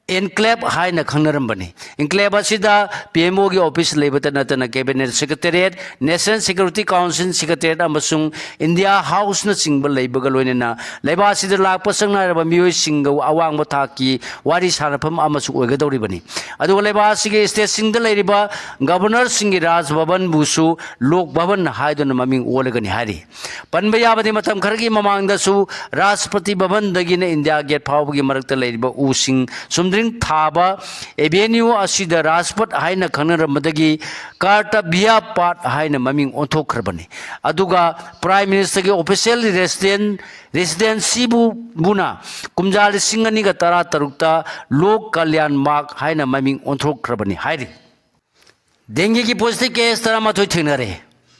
ꯏꯟꯀ꯭ꯂꯦꯞ ꯍꯥꯏꯅ ꯈꯪꯅꯔꯝꯕꯅꯤ꯫ ꯏꯟꯀ꯭ꯂꯦꯞ ꯑꯁꯤꯗ ꯄꯤ ꯑꯦꯝ ꯑꯣꯒꯤ ꯑꯣꯐꯤꯁ ꯂꯩꯕꯇ ꯅꯠꯇꯅ ꯀꯦꯕꯤꯅꯦꯠ ꯁꯦꯀ꯭ꯔꯦꯇꯦꯔꯤꯌꯦꯠ, ꯅꯦꯁꯅꯦꯜ ꯁꯦꯀ꯭ꯌꯨꯔꯤꯇꯤ ꯀꯥꯎꯟꯁꯤꯜ ꯁꯦꯀ꯭ꯔꯦꯇꯦꯔꯤꯌꯦꯠ ꯑꯃꯁꯨꯡ ꯏꯟꯗꯤꯌꯥ ꯍꯥꯎꯁꯅꯆꯤꯡꯕ ꯂꯩꯕꯒ ꯂꯣꯏꯅꯅ ꯂꯩꯕꯥꯛ ꯑꯁꯤꯗ ꯂꯥꯛꯄ ꯁꯛꯅꯥꯏꯔꯕ ꯃꯤꯑꯣꯏꯁꯤꯡꯒ ꯑꯋꯥꯡꯕ ꯊꯥꯛꯀꯤ ꯋꯥꯔꯤ ꯁꯥꯟꯅꯐꯝ ꯑꯃꯁꯨ ꯑꯣꯏꯒꯗꯧꯔꯤꯕꯅꯤ꯫ ꯑꯗꯨꯒ ꯂꯩꯕꯥꯛ ꯑꯁꯤꯒꯤ ꯁ꯭ꯇꯦꯠꯁꯤꯡꯗ ꯂꯩꯔꯤꯕ ꯒꯕꯔꯅꯔꯁꯤꯡꯒꯤ ꯔꯥꯖ ꯚꯕꯟꯕꯨꯁꯨ ꯂꯣꯛ ꯚꯕꯟ ꯍꯥꯏꯗꯨꯅ ꯃꯃꯤꯡ ꯑꯣꯜꯂꯒꯅꯤ ꯍꯥꯏꯔꯤ꯫ ꯄꯟꯕ ꯌꯥꯕꯗꯤ, ꯃꯇꯝ ꯈꯔꯒꯤ ꯃꯃꯥꯡꯗꯁꯨ ꯔꯥꯁꯇ꯭ꯔꯄꯇꯤ ꯚꯕꯟꯗꯒꯤꯅ ꯏꯟꯗꯤꯌꯥ ꯒꯦꯠ ꯐꯥꯎꯕꯒꯤ ꯃꯔꯛꯇ ꯂꯩꯔꯤꯕ ꯎꯁꯤꯡ ꯆꯨꯝꯗ꯭ꯔꯤꯡ ꯊꯥꯕ ꯑꯦꯚꯦꯅ꯭ꯌꯨ ꯑꯁꯤꯗ ꯔꯥꯖꯄꯠ ꯍꯥꯏꯅ ꯈꯪꯅꯔꯝꯕꯗꯒꯤ ꯀꯥꯔꯇꯥꯚꯤꯌꯥ ꯄꯥꯠ ꯍꯥꯏꯅ ꯃꯃꯤꯡ ꯑꯣꯟꯊꯣꯛꯈ꯭ꯔꯕꯅꯤ꯫ ꯑꯗꯨꯒ ꯄ꯭ꯔꯥꯏꯝ ꯃꯤꯅꯤꯁꯇꯔꯒꯤ ꯑꯣꯐꯤꯁꯤꯌꯦꯜ ꯔꯦꯁꯤꯗꯦꯟ ꯔꯦꯁꯤꯗꯦꯟꯁꯤꯕꯨ ꯕꯨꯅ ꯀꯨꯝꯖꯥ ꯂꯤꯁꯤꯡ ꯑꯅꯤꯒ ꯇꯔꯥ ꯇꯔꯨꯛꯇ ꯂꯣꯛ ꯀꯜꯌꯥꯟ ꯃꯥꯔꯒ ꯍꯥꯏꯅ ꯃꯃꯤꯡ ꯑꯣꯟꯊꯣꯛꯈ꯭ꯔꯕꯅꯤ ꯍꯥꯏꯔꯤ꯫ ꯗꯦꯡꯒꯤꯒꯤ ꯄꯣꯖꯤꯇꯤꯚ ꯀꯦꯁ ꯇꯔꯥꯃꯥꯊꯣꯏ ꯊꯦꯡꯅꯔꯦ꯫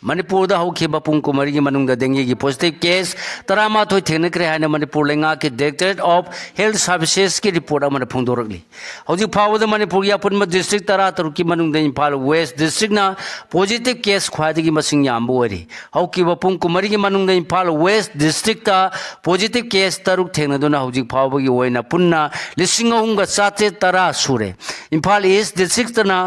ꯃꯅꯤꯄꯨꯔꯗ ꯍꯧꯈꯤꯕ ꯄꯨꯡ ꯀꯨꯟꯃꯔꯤꯒꯤ ꯃꯅꯨꯡꯗ ꯗꯦꯡꯒꯤꯒꯤ ꯄꯣꯖꯤꯇꯤꯚ ꯀꯦꯁ ꯇꯔꯥꯃꯥꯊꯣꯏ ꯊꯦꯡꯅꯈ꯭ꯔꯦ ꯍꯥꯏꯅ ꯃꯅꯤꯄꯨꯔ ꯂꯩꯉꯥꯛꯀꯤ ꯗꯥꯏꯔꯦꯛꯇꯣꯔꯦꯠ ꯑꯣꯐ ꯍꯦꯜꯊ ꯁꯥꯔꯚꯤꯁꯦꯁꯀꯤ ꯔꯤꯄꯣꯔꯠ ꯑꯃꯅ ꯐꯣꯡꯗꯣꯔꯛꯂꯤ꯫ ꯍꯧꯖꯤꯛ ꯐꯥꯎꯕꯗ ꯃꯅꯤꯄꯨꯔꯒꯤ ꯑꯄꯨꯟꯕ ꯗꯤꯁꯇ꯭ꯔꯤꯛ ꯇꯔꯥꯇꯔꯨꯛꯀꯤ ꯃꯅꯨꯡꯗ ꯏꯝꯐꯥꯜ ꯋꯦꯁ ꯗꯤꯁꯇ꯭ꯔꯤꯛꯅ ꯄꯣꯖꯤꯇꯤꯚ ꯀꯦꯁ ꯈ꯭ꯋꯥꯏꯗꯒꯤ ꯃꯁꯤꯡ ꯌꯥꯝꯕ ꯑꯣꯏꯔꯤ꯫ ꯍꯧꯈꯤꯕ ꯄꯨꯡ ꯀꯨꯟꯃꯔꯤꯒꯤ ꯃꯅꯨꯡꯗ ꯏꯝꯐꯥꯜ ꯋꯦꯁ ꯗꯤꯁꯇ꯭ꯔꯤꯛꯇ ꯄꯣꯖꯤꯇꯤꯚ ꯀꯦꯁ ꯇꯔꯨꯛ ꯊꯦꯡꯅꯗꯨꯅ ꯍꯧꯖꯤꯛ ꯐꯥꯎꯕꯒꯤ ꯑꯣꯏꯅ ꯄꯨꯟꯅ ꯂꯤꯁꯤꯡ ꯑꯍꯨꯝꯒ ꯆꯥꯇ꯭ꯔꯦꯠ ꯇꯔꯥ ꯁꯨꯔꯦ꯫ ꯏꯝꯐꯥꯜ ꯏꯁ ꯗꯤꯁꯇ꯭ꯔꯤꯛꯇꯅ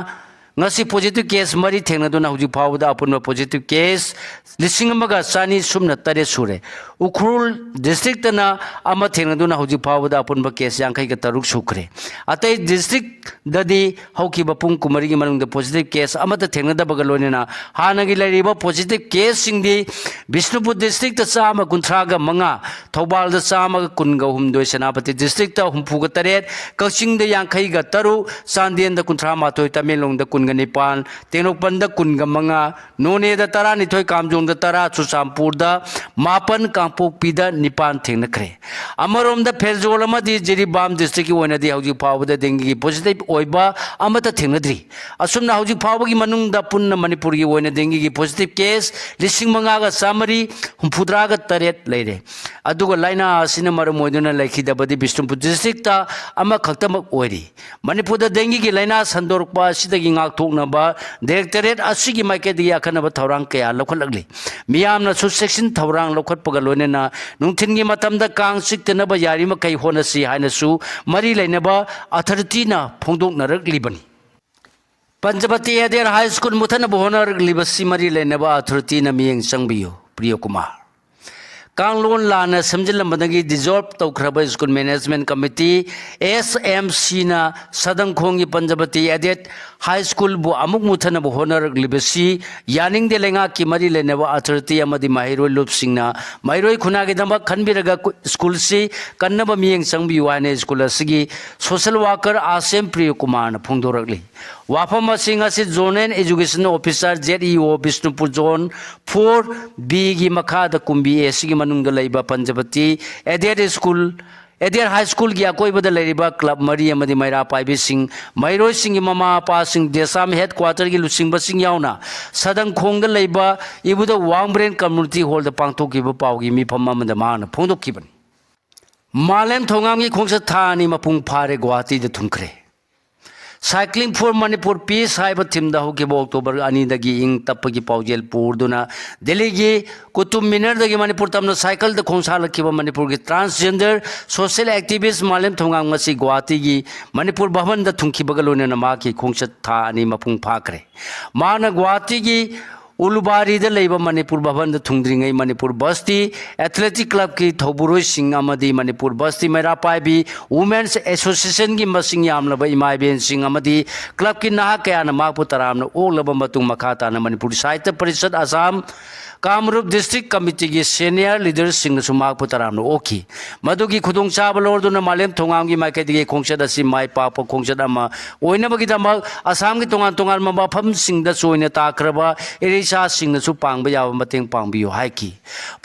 ꯉꯁꯤ ꯄꯣꯖꯤꯇꯤꯚ ꯀꯦꯁ ꯃꯔꯤ ꯊꯦꯡꯅꯗꯨꯅ ꯍꯧꯖꯤꯛ ꯐꯥꯎꯕꯗ ꯑꯄꯨꯟꯕ ꯄꯣꯖꯤꯇꯤꯚ ꯀꯦꯁ ꯂꯤꯁꯤꯡ ꯑꯃꯒ ꯆꯅꯤ ꯁꯨꯞꯅ ꯇꯔꯦꯠ ꯁꯨꯔꯦ꯫ ꯎꯈ꯭ꯔꯨꯜ ꯗꯤꯁꯇ꯭ꯔꯤꯛꯇꯅ ꯑꯃ ꯊꯦꯡꯅꯗꯨꯅ ꯍꯧꯖꯤꯛ ꯐꯥꯎꯕꯗ ꯑꯄꯨꯟꯕ ꯀꯦꯁ ꯌꯥꯡꯈꯩꯒ ꯇꯔꯨꯛ ꯁꯨꯈ꯭ꯔꯦ꯫ ꯑꯇꯩ ꯗꯤꯁꯇ꯭ꯔꯤꯛꯇꯗꯤ ꯍꯧꯈꯤꯕ ꯄꯨꯡ ꯀꯨꯟꯃꯔꯤꯒꯤ ꯃꯅꯨꯡꯗ ꯄꯣꯖꯤꯇꯤꯚ ꯀꯦꯁ ꯑꯃꯠꯇ ꯊꯦꯡꯅꯗꯕꯒ ꯂꯣꯏꯅꯅ ꯍꯥꯟꯅꯒꯤ ꯂꯩꯔꯤꯕ ꯄꯣꯖꯤꯇꯤꯚ ꯀꯦꯁꯁꯤꯡꯗꯤ ꯕꯤꯁꯅꯨꯄꯨꯔ ꯗꯤꯁꯇ꯭ꯔꯤꯛꯇ ꯆꯥꯝꯃ ꯀꯨꯟꯊ꯭ꯔꯥꯒ ꯃꯉꯥ, ꯊꯧꯕꯥꯜꯗ ꯆꯥꯝꯃꯒ ꯀꯨꯟꯒ ꯍꯨꯝꯗꯣꯏ, ꯁꯦꯅꯥꯄꯇꯤ ꯗꯤꯁꯇ꯭ꯔꯤꯛꯇ ꯍꯨꯝꯐꯨꯒ ꯇꯔꯦꯠ, ꯀꯛꯆꯤꯡꯗ ꯌꯥꯡꯈꯩꯒ ꯇꯔꯨꯛ, ꯆꯥꯟꯗꯦꯜꯗ ꯀꯨꯟꯊ꯭ꯔꯥ ꯃꯥꯊꯣꯏ, ꯇꯃꯦꯡꯂꯣꯡꯗ ꯀꯨꯟꯒ ꯅꯤꯄꯥꯟ, ꯇꯦꯡꯅꯧꯄꯜꯗ ꯀꯨꯟꯒ ꯃꯉꯥ, ꯅꯣꯅꯦꯗ ꯇꯔꯥꯅꯤꯊꯣꯏ, ꯀꯥꯝꯖꯣꯡꯗ ꯇꯔꯥ, ꯆꯨꯔꯆꯥꯟꯄꯨꯔꯗ ꯃꯥꯄꯟ, ꯀꯥꯡꯄꯣꯛꯄꯤꯗ ꯅꯤꯄꯥꯟ ꯊꯦꯡꯅꯈ꯭ꯔꯦ꯫ ꯑꯃꯔꯣꯝꯗ ꯐꯦꯔꯖꯣꯜ ꯑꯃꯗꯤ ꯖꯤꯔꯤꯕꯥꯝ ꯗꯤꯁꯇ꯭ꯔꯤꯛꯀꯤ ꯑꯣꯏꯅꯗꯤ ꯍꯧꯖꯤꯛ ꯐꯥꯎꯕꯗ ꯗꯦꯡꯒꯤꯒꯤ ꯄꯣꯖꯤꯇꯤꯚ ꯑꯣꯏꯕ ꯑꯃꯠꯇ ꯊꯦꯡꯅꯗ꯭ꯔꯤ꯫ ꯑꯁꯨꯝꯅ ꯍꯧꯖꯤꯛ ꯐꯥꯎꯕꯒꯤ ꯃꯅꯨꯡꯗ ꯄꯨꯟꯅ ꯃꯅꯤꯄꯨꯔꯒꯤ ꯑꯣꯏꯅ ꯗꯦꯡꯒꯤꯒꯤ ꯄꯣꯖꯤꯇꯤꯚ ꯀꯦꯁ ꯂꯤꯁꯤꯡ ꯃꯉꯥꯒ ꯆꯥꯃꯔꯤ ꯍꯨꯝꯐꯨꯇꯔꯥꯒ ꯇꯔꯦꯠ ꯂꯩꯔꯦ꯫ ꯑꯗꯨꯒ ꯂꯥꯏꯅꯥ ꯑꯁꯤꯅ ꯃꯔꯝ ꯑꯣꯏꯗꯨꯅ ꯂꯩꯈꯤꯗꯕꯗꯤ ꯕꯤꯁꯅꯨꯄꯨꯔ ꯗꯤꯁꯇ꯭ꯔꯤꯛꯇ ꯑꯃꯈꯛꯇꯃꯛ ꯑꯣꯏꯔꯤ꯫ ꯃꯅꯤꯄꯨꯔꯗ ꯗꯦꯡꯒꯤꯒꯤ ꯂꯥꯏꯅꯥ ꯁꯟꯗꯣꯔꯛꯄ ꯑꯁꯤꯗꯒꯤ ꯉꯥꯛꯊꯣꯛꯅꯕ ꯗꯥꯏꯔꯦꯛꯇꯣꯔꯦꯠ ꯑꯁꯤꯒꯤ ꯃꯥꯏꯀꯩꯗꯒꯤ ꯑꯈꯟꯅꯕ ꯊꯧꯔꯥꯡ ꯀꯌꯥ ꯂꯧꯈꯠꯂꯛꯂꯤ꯫ ꯃꯤꯌꯥꯝꯅꯁꯨ ꯆꯦꯛꯁꯤꯟ ꯊꯧꯔꯥꯡ ꯂꯧꯈꯠꯄꯒ ꯂꯣꯏꯅꯅ ꯅꯨꯡꯊꯤꯜꯒꯤ ꯃꯇꯝꯗ ꯀꯥꯡ ꯆꯤꯛꯇꯅꯕ ꯌꯥꯔꯤꯃꯈꯩ ꯍꯣꯠꯅꯁꯤ ꯍꯥꯏꯅꯁꯨ ꯃꯔꯤ ꯂꯩꯅꯕ ꯑꯊꯣꯔꯤꯇꯤꯅ ꯐꯣꯡꯗꯣꯛꯅꯔꯛꯂꯤꯕꯅꯤ꯫ ꯄꯟꯆꯕꯇꯤ ꯑꯦꯗꯦꯗ ꯍꯥꯏ ꯁ꯭ꯀꯨꯜ ꯃꯨꯊꯠꯅꯕ ꯍꯣꯠꯅꯔꯛꯂꯤꯕꯁꯤ ꯃꯔꯤ ꯂꯩꯅꯕ ꯑꯊꯣꯔꯤꯇꯤꯅ ꯃꯤꯠꯌꯦꯡ ꯆꯪꯕꯤꯌꯨ꯫ ꯄ꯭ꯔꯤꯌꯣ ꯀꯨꯃꯥꯔ꯫ ꯀꯥꯡꯂꯣꯟ ꯂꯥꯟꯅ ꯁꯦꯝꯖꯤꯜꯂꯝꯕꯗꯒꯤ dissolve ꯇꯧꯈ꯭ꯔꯕ School Management Committee, S M C ꯅ ꯁꯗꯪꯈꯣꯡꯒꯤ ꯄꯟꯖꯕꯇꯤ Aided High School ꯕꯨ ꯑꯃꯨꯛ ꯃꯨꯠꯊꯅꯕ ꯍꯣꯠꯅꯔꯛꯂꯤꯕꯁꯤ ꯌꯥꯅꯤꯡꯗꯦ꯫ ꯂꯩꯉꯥꯛꯀꯤ ꯃꯔꯤ ꯂꯩꯅꯕ authority ꯑꯃꯗꯤ ꯃꯍꯩꯔꯣꯏ ꯂꯨꯞꯁꯤꯡꯅ ꯃꯍꯩꯔꯣꯏ ꯈꯨꯟꯅꯥꯒꯤꯗꯃꯛ ꯈꯟꯕꯤꯔꯒ ꯀꯨ-, school ꯁꯤ ꯀꯟꯅꯕ ꯃꯤꯠꯌꯦꯡ ꯆꯪꯕꯤꯌꯨ ꯍꯥꯏꯅ school ꯑꯁꯤꯒꯤ social worker ꯑꯥꯁꯦꯝ ꯄ꯭ꯔꯤꯌ ꯀꯨꯃꯥꯔꯅ ꯐꯣꯡꯗꯣꯔꯛꯂꯤ꯫ ꯋꯥꯐꯝ ꯑꯁꯤ ꯉꯁꯤ Zonal Education Officer, Z E O, Bishnupur Zone four B ꯒꯤ ꯃꯈꯥꯗ ꯀꯨꯝꯕꯤ A ꯁꯤꯒꯤ ꯃꯅꯨꯡꯗ ꯂꯩꯕ ꯄꯟꯖꯕꯇꯤ Aided School, Aided High School ꯒꯤ ꯑꯀꯣꯏꯕꯗ ꯂꯩꯔꯤꯕ club ꯃꯔꯤ ꯑꯃꯗꯤ ꯃꯩꯔꯥ ꯄꯥꯏꯕꯤꯁꯤꯡ, ꯃꯍꯩꯔꯣꯏꯁꯤꯡꯒꯤ ꯃꯃꯥ ꯃꯄꯥꯁꯤꯡ, ꯗꯦꯁꯥꯝ headquarter ꯒꯤ ꯂꯨꯆꯤꯡꯕꯁꯤꯡ ꯌꯥꯎꯅ ꯁꯗꯪꯈꯣꯡꯗ ꯂꯩꯕ ꯏꯕꯨꯙꯧ ꯋꯥꯡꯕ꯭ꯔꯦꯟ Community Hall ꯗ ꯄꯥꯡꯊꯣꯛꯈꯤꯕ ꯄꯥꯎꯒꯤ ꯃꯤꯐꯝ ꯑꯃꯗ ꯃꯍꯥꯛꯅ ꯐꯣꯡꯗꯣꯛꯈꯤꯕꯅꯤ꯫ ꯃꯥꯂꯦꯝ ꯊꯣꯉꯥꯝꯒꯤ ꯈꯣꯡꯆꯠ ꯊꯥ ꯑꯅꯤ ꯃꯄꯨꯡ ꯐꯥꯔꯦ, ꯒꯨꯋꯥꯍꯥꯇꯤꯗ ꯊꯨꯡꯈ꯭ꯔꯦ꯫ Cycling for Manipur Peace ꯍꯥꯏꯕ theme ꯗ ꯍꯧꯈꯤꯕ October ꯑꯅꯤꯗꯒꯤ ꯏꯪ ꯇꯞꯄꯒꯤ ꯄꯥꯎꯖꯦꯜ ꯄꯨꯔꯗꯨꯅ ꯗꯦꯜꯂꯤꯒꯤ ꯀꯨꯇꯨꯕ ꯃꯤꯅꯔꯗꯒꯤ ꯃꯅꯤꯄꯨꯔ ꯇꯝꯅ cycle ꯗ ꯈꯣꯡꯁꯥꯜꯂꯛꯈꯤꯕ ꯃꯅꯤꯄꯨꯔꯒꯤ transgender social activist ꯃꯥꯂꯦꯝ ꯊꯣꯉꯥꯝ ꯉꯁꯤ ꯒꯨꯋꯥꯍꯥꯇꯤꯒꯤ ꯃꯅꯤꯄꯨꯔ ꯚꯕꯟꯗ ꯊꯨꯡꯈꯤꯕꯒ ꯂꯣꯏꯅꯅ ꯃꯍꯥꯛꯀꯤ ꯈꯣꯡꯆꯠ ꯊꯥ ꯑꯅꯤ ꯃꯄꯨꯡ ꯐꯥꯈ꯭ꯔꯦ꯫ ꯃꯍꯥꯛꯅ ꯒꯨꯋꯥꯍꯥꯇꯤꯒꯤ ꯎꯂꯨꯕꯥꯔꯤꯗ ꯂꯩꯕ ꯃꯅꯤꯄꯨꯔ ꯚꯕꯟꯗ ꯊꯨꯡꯗ꯭ꯔꯤꯉꯩ ꯃꯅꯤꯄꯨꯔ ꯕꯁꯇꯤ Athletic Club ꯀꯤ ꯊꯧꯕꯨꯔꯣꯏꯁꯤꯡ ꯑꯃꯗꯤ ꯃꯅꯤꯄꯨꯔ ꯕꯁꯇꯤ ꯃꯩꯔꯥ ꯄꯥꯏꯕꯤ Women's Association ꯒꯤ ꯃꯁꯤꯡ ꯌꯥꯝꯂꯕ ꯏꯃꯥ ꯏꯕꯦꯟꯁꯤꯡ ꯑꯃꯗꯤ club ꯀꯤ ꯅꯍꯥ ꯀꯌꯥꯅ ꯃꯍꯥꯛꯄꯨ ꯇꯔꯥꯝꯅ ꯑꯣꯛꯂꯕ ꯃꯇꯨꯡ ꯃꯈꯥ ꯇꯥꯅ ꯃꯅꯤꯄꯨꯔ ꯁꯥꯍꯤꯇ꯭ꯌ ꯄꯔꯤꯁꯠ ꯑꯁꯥꯝ ꯀꯥꯃꯔꯨꯞ District Committee ꯒꯤ senior leader ꯁꯤꯡꯅꯁꯨ ꯃꯍꯥꯛꯄꯨ ꯇꯔꯥꯝꯅ ꯑꯣꯛꯈꯤ꯫ ꯃꯗꯨꯒꯤ ꯈꯨꯗꯣꯡꯆꯥꯕ ꯂꯧꯔꯗꯨꯅ ꯃꯥꯂꯦꯝ ꯊꯣꯉꯥꯝꯒꯤ ꯃꯥꯏꯀꯩꯗꯒꯤ ꯈꯣꯡꯆꯠ ꯑꯁꯤ ꯃꯥꯏ ꯄꯥꯛꯄ ꯈꯣꯡꯆꯠ ꯑꯃ ꯑꯣꯏꯅꯕꯒꯤꯗꯃꯛ ꯑꯁꯥꯝꯒꯤ ꯇꯣꯉꯥꯟ ꯇꯣꯉꯥꯟꯕ ꯃꯐꯝꯁꯤꯡꯗ ꯆꯣꯏꯅ ꯇꯥꯈ꯭ꯔꯕ ꯏꯔꯩꯆꯥꯁꯤꯡꯅꯁꯨ ꯄꯥꯡꯕ ꯌꯥꯕ ꯃꯇꯦꯡ ꯄꯥꯡꯕꯤꯌꯨ ꯍꯥꯏꯈꯤ꯫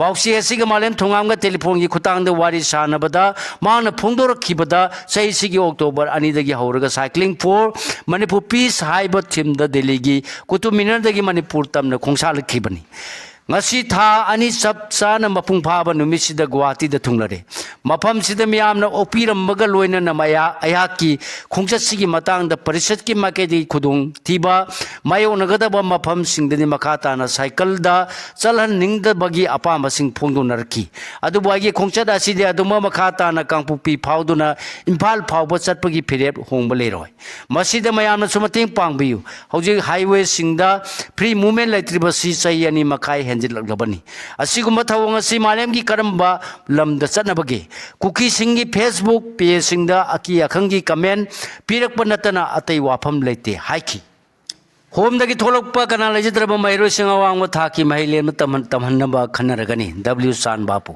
ꯄꯥꯎꯆꯦ ꯑꯁꯤꯒ ꯃꯥꯂꯦꯝ ꯊꯣꯉꯥꯝꯒ telephone ꯒꯤ ꯈꯨꯠꯊꯥꯡꯗ ꯋꯥꯔꯤ ꯁꯥꯅꯕꯗ ꯃꯍꯥꯛꯅ ꯐꯣꯡꯗꯣꯔꯛꯈꯤꯕꯗ, ꯆꯍꯤꯁꯤꯒꯤ October ꯑꯅꯤꯗꯒꯤ ꯍꯧꯔꯒ Cycling for Manipur Peace ꯍꯥꯏꯕ theme ꯗ ꯗꯦꯜꯂꯤꯒꯤ ꯀꯨꯇꯨꯕ ꯃꯤꯅꯔꯗꯒꯤ ꯃꯅꯤꯄꯨꯔ ꯇꯝꯅ ꯈꯣꯡꯁꯥꯜꯂꯛꯈꯤꯕꯅꯤ꯫ ꯉꯁꯤ ꯊꯥ ꯑꯅꯤ ꯆꯞ ꯆꯥꯅ ꯃꯄꯨꯡ ꯐꯥꯕ ꯅꯨꯃꯤꯠꯁꯤꯗ ꯒꯨꯋꯥꯍꯥꯇꯤꯗ ꯊꯨꯡꯂꯔꯦ꯫ ꯃꯐꯝꯁꯤꯗ ꯃꯤꯌꯥꯝꯅ ꯑꯣꯛꯄꯤꯔꯝꯕꯒ ꯂꯣꯏꯅꯅ ꯃꯌꯥ-, ꯑꯩꯍꯥꯛꯀꯤ ꯈꯣꯡꯆꯠꯁꯤꯒꯤ ꯃꯇꯥꯡꯗ ꯄꯔꯤꯁꯠꯀꯤ ꯃꯥꯏꯀꯩꯗꯒꯤ ꯈꯨꯗꯣꯡꯊꯤꯕ ꯃꯥꯌꯣꯛꯅꯒꯗꯕ ꯃꯐꯝꯁꯤꯡꯗꯗꯤ ꯃꯈꯥ ꯇꯥꯅ cycle ꯗ ꯆꯠꯍꯟꯅꯤꯡꯗꯕꯒꯤ ꯑꯄꯥꯝꯕꯁꯤꯡ ꯐꯣꯡꯗꯣꯛꯅꯔꯛꯈꯤ꯫ ꯑꯗꯨꯕꯨ ꯑꯩꯒꯤ ꯈꯣꯡꯆꯠ ꯑꯁꯤꯗꯤ ꯑꯗꯨꯃꯛ ꯃꯈꯥ ꯇꯥꯅ ꯀꯥꯡꯄꯣꯛꯄꯤ ꯐꯥꯎꯗꯨꯅ ꯏꯝꯐꯥꯜ ꯐꯥꯎꯕ ꯆꯠꯄꯒꯤ ꯐꯤꯔꯦꯞ ꯍꯣꯡꯕ ꯂꯩꯔꯣꯏ꯫ ꯃꯁꯤꯗ ꯃꯌꯥꯝꯅꯁꯨ ꯃꯇꯦꯡ ꯄꯥꯡꯕꯤꯌꯨ꯫ ꯍꯧꯖꯤꯛ highway ꯁꯤꯡꯗ free movement ꯂꯩꯇ꯭ꯔꯤꯕꯁꯤ ꯆꯍꯤ ꯑꯅꯤ ꯃꯈꯥꯏ ꯍꯦꯟꯖꯤꯜꯂꯛꯂꯕꯅꯤ꯫ ꯑꯁꯤꯒꯨꯝꯕ ꯊꯧꯑꯣꯡ ꯑꯁꯤ ꯃꯥꯂꯦꯝꯒꯤ ꯀꯔꯝꯕ ꯂꯝꯗ ꯆꯠꯅꯕꯒꯦ? ꯀꯨꯀꯤꯁꯤꯡꯒꯤ Facebook pageꯁꯤꯡꯗ ꯑꯀꯤ ꯑꯈꯪꯒꯤ comment ꯄꯤꯔꯛꯄ ꯅꯠꯇꯅ ꯑꯇꯩ ꯋꯥꯐꯝ ꯂꯩꯇꯦ ꯍꯥꯏꯈꯤ꯫ ꯍꯣꯝꯗꯒꯤ ꯊꯣꯛꯂꯛꯄ ꯀꯅꯥ ꯂꯩꯖꯗ꯭ꯔꯕ ꯃꯍꯩꯔꯣꯏꯁꯤꯡ ꯑꯋꯥꯡꯕ ꯊꯥꯛꯀꯤ ꯃꯍꯩ ꯂꯦꯝꯅ ꯇꯝꯍꯟ-, ꯇꯝꯍꯟꯅꯕ ꯈꯟꯅꯔꯒꯅꯤ, ꯗꯕ꯭ꯂꯤꯌꯨ ꯆꯥꯟ ꯕꯥꯄꯨ꯫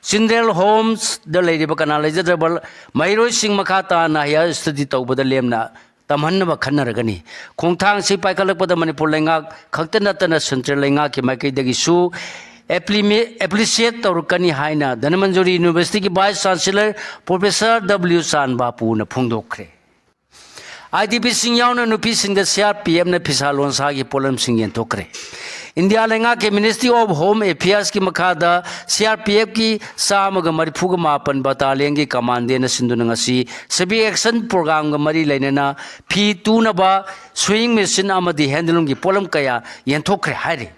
Children Homesꯗ ꯂꯩꯔꯤꯕ ꯀꯅꯥ ꯂꯩꯖꯗ꯭ꯔꯕ ꯃꯍꯩꯔꯣꯏꯁꯤꯡ ꯃꯈꯥ ꯇꯥꯅ higher study ꯇꯧꯕꯗ ꯂꯦꯝꯅ ꯇꯝꯍꯟꯅꯕ ꯈꯟꯅꯔꯒꯅꯤ꯫ ꯈꯣꯡꯊꯥꯡꯁꯤ ꯄꯥꯏꯈꯠꯂꯛꯄꯗ ꯃꯅꯤꯄꯨꯔ ꯂꯩꯉꯥꯛ ꯈꯛꯇ ꯅꯠꯇꯅ central ꯂꯩꯉꯥꯛꯀꯤ ꯃꯥꯏꯀꯩꯗꯒꯤꯁꯨ appreciate ꯇꯧꯔꯛꯀꯅꯤ ꯍꯥꯏꯅ ꯙꯅꯃꯟꯖꯨꯔꯤ Universityꯒꯤ Vice Chancellor Professor ꯗꯕ꯭ꯂꯤꯌꯨ ꯆꯥꯟ ꯕꯥꯄꯨꯅ ꯐꯣꯡꯗꯣꯛꯈ꯭ꯔꯦ꯫ IDPꯁꯤꯡ ꯌꯥꯎꯅ ꯅꯨꯄꯤꯁꯤꯡꯗ CRPFꯅ ꯐꯤꯁꯥ ꯂꯣꯟꯁꯥꯒꯤ ꯄꯣꯠꯂꯝꯁꯤꯡ ꯌꯦꯟꯊꯣꯛꯈ꯭ꯔꯦ꯫ ꯏꯟꯗꯤꯌꯥ ꯂꯩꯉꯥꯛꯀꯤ Ministry of Home Affairsꯀꯤ ꯃꯈꯥꯗ CRPFꯀꯤ ꯆꯥꯝꯃꯒ ꯃꯔꯤꯐꯨꯒ ꯃꯥꯄꯟ battalionꯒꯤ commandantꯅ ꯁꯤꯟꯗꯨꯅ ꯉꯁꯤ Civic Action Programꯒ ꯃꯔꯤ ꯂꯩꯅꯅ ꯐꯤ ꯇꯨꯅꯕ sewing machine ꯑꯃꯗꯤ handloomꯒꯤ ꯄꯣꯠꯂꯝ ꯀꯌꯥ ꯌꯦꯟꯊꯣꯛꯈ꯭ꯔꯦ ꯍꯥꯏꯔꯤ꯫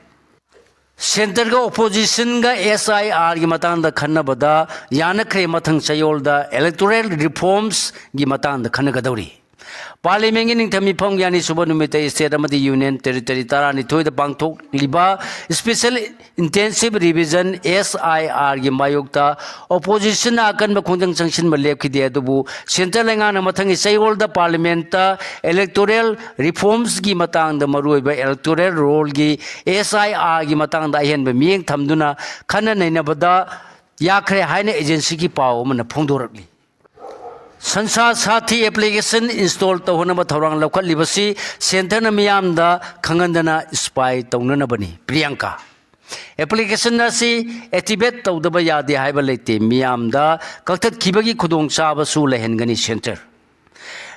Centreꯒ oppositionꯒ SIRꯒꯤ ꯃꯇꯥꯡꯗ ꯈꯟꯅꯕꯗ ꯌꯥꯅꯈ꯭ꯔꯦ꯫ ꯃꯊꯪ ꯆꯌꯣꯜꯗ electoral reformsꯒꯤ ꯃꯇꯥꯡꯗ ꯈꯟꯅꯒꯗꯧꯔꯤ꯫ Parliamentꯀꯤ ꯅꯤꯡꯊꯝ ꯃꯤꯐꯝꯒꯤ ꯑꯅꯤꯁꯨꯕ ꯅꯨꯃꯤꯠꯇ state ꯑꯃꯗꯤ union territory ꯇꯔꯥꯅꯤꯊꯣꯏꯗ ꯄꯥꯡꯊꯣꯛꯂꯤꯕ Special Intensive Revision, SIRꯒꯤ ꯃꯥꯌꯣꯛꯇ oppositionꯅ ꯑꯀꯟꯕ ꯈꯣꯡꯖꯪ ꯆꯪꯁꯤꯟꯕ ꯂꯦꯞꯈꯤꯗꯦ, ꯑꯗꯨꯕꯨ central ꯂꯩꯉꯥꯛꯅ ꯃꯊꯪꯒꯤ ꯆꯌꯣꯜꯗ parliamentꯇ electoral reformsꯒꯤ ꯃꯇꯥꯡꯗ, ꯃꯔꯨꯑꯣꯏꯕ electoral rollꯒꯤ, SIRꯒꯤ ꯃꯇꯥꯡꯗ ꯑꯍꯦꯟꯕ ꯃꯤꯠꯌꯦꯡ ꯊꯝꯗꯨꯅ ꯈꯟꯅ ꯅꯩꯅꯕꯗ ꯌꯥꯈ꯭ꯔꯦ ꯍꯥꯏꯅ agencyꯒꯤ ꯄꯥꯎ ꯑꯃꯅ ꯐꯣꯡꯗꯣꯔꯛꯂꯤ꯫ Sansha Saathi application install ꯇꯧꯍꯟꯅꯕ ꯊꯧꯔꯥꯡ ꯂꯧꯈꯠꯂꯤꯕꯁꯤ centreꯅ ꯃꯤꯌꯥꯝꯗ ꯈꯪꯍꯟꯗꯅ spy ꯇꯧꯅꯅꯕꯅꯤ꯫ ꯄ꯭ꯔꯤꯌꯥꯡꯀꯥ, application ꯑꯁꯤ activate ꯇꯧꯗꯕ ꯌꯥꯗꯦ ꯍꯥꯏꯕ ꯂꯩꯇꯦ꯫ ꯃꯤꯌꯥꯝꯗ ꯀꯛꯊꯠꯈꯤꯕꯒꯤ ꯈꯨꯗꯣꯡꯆꯥꯕꯁꯨ ꯂꯩꯍꯟꯒꯅꯤ centre꯫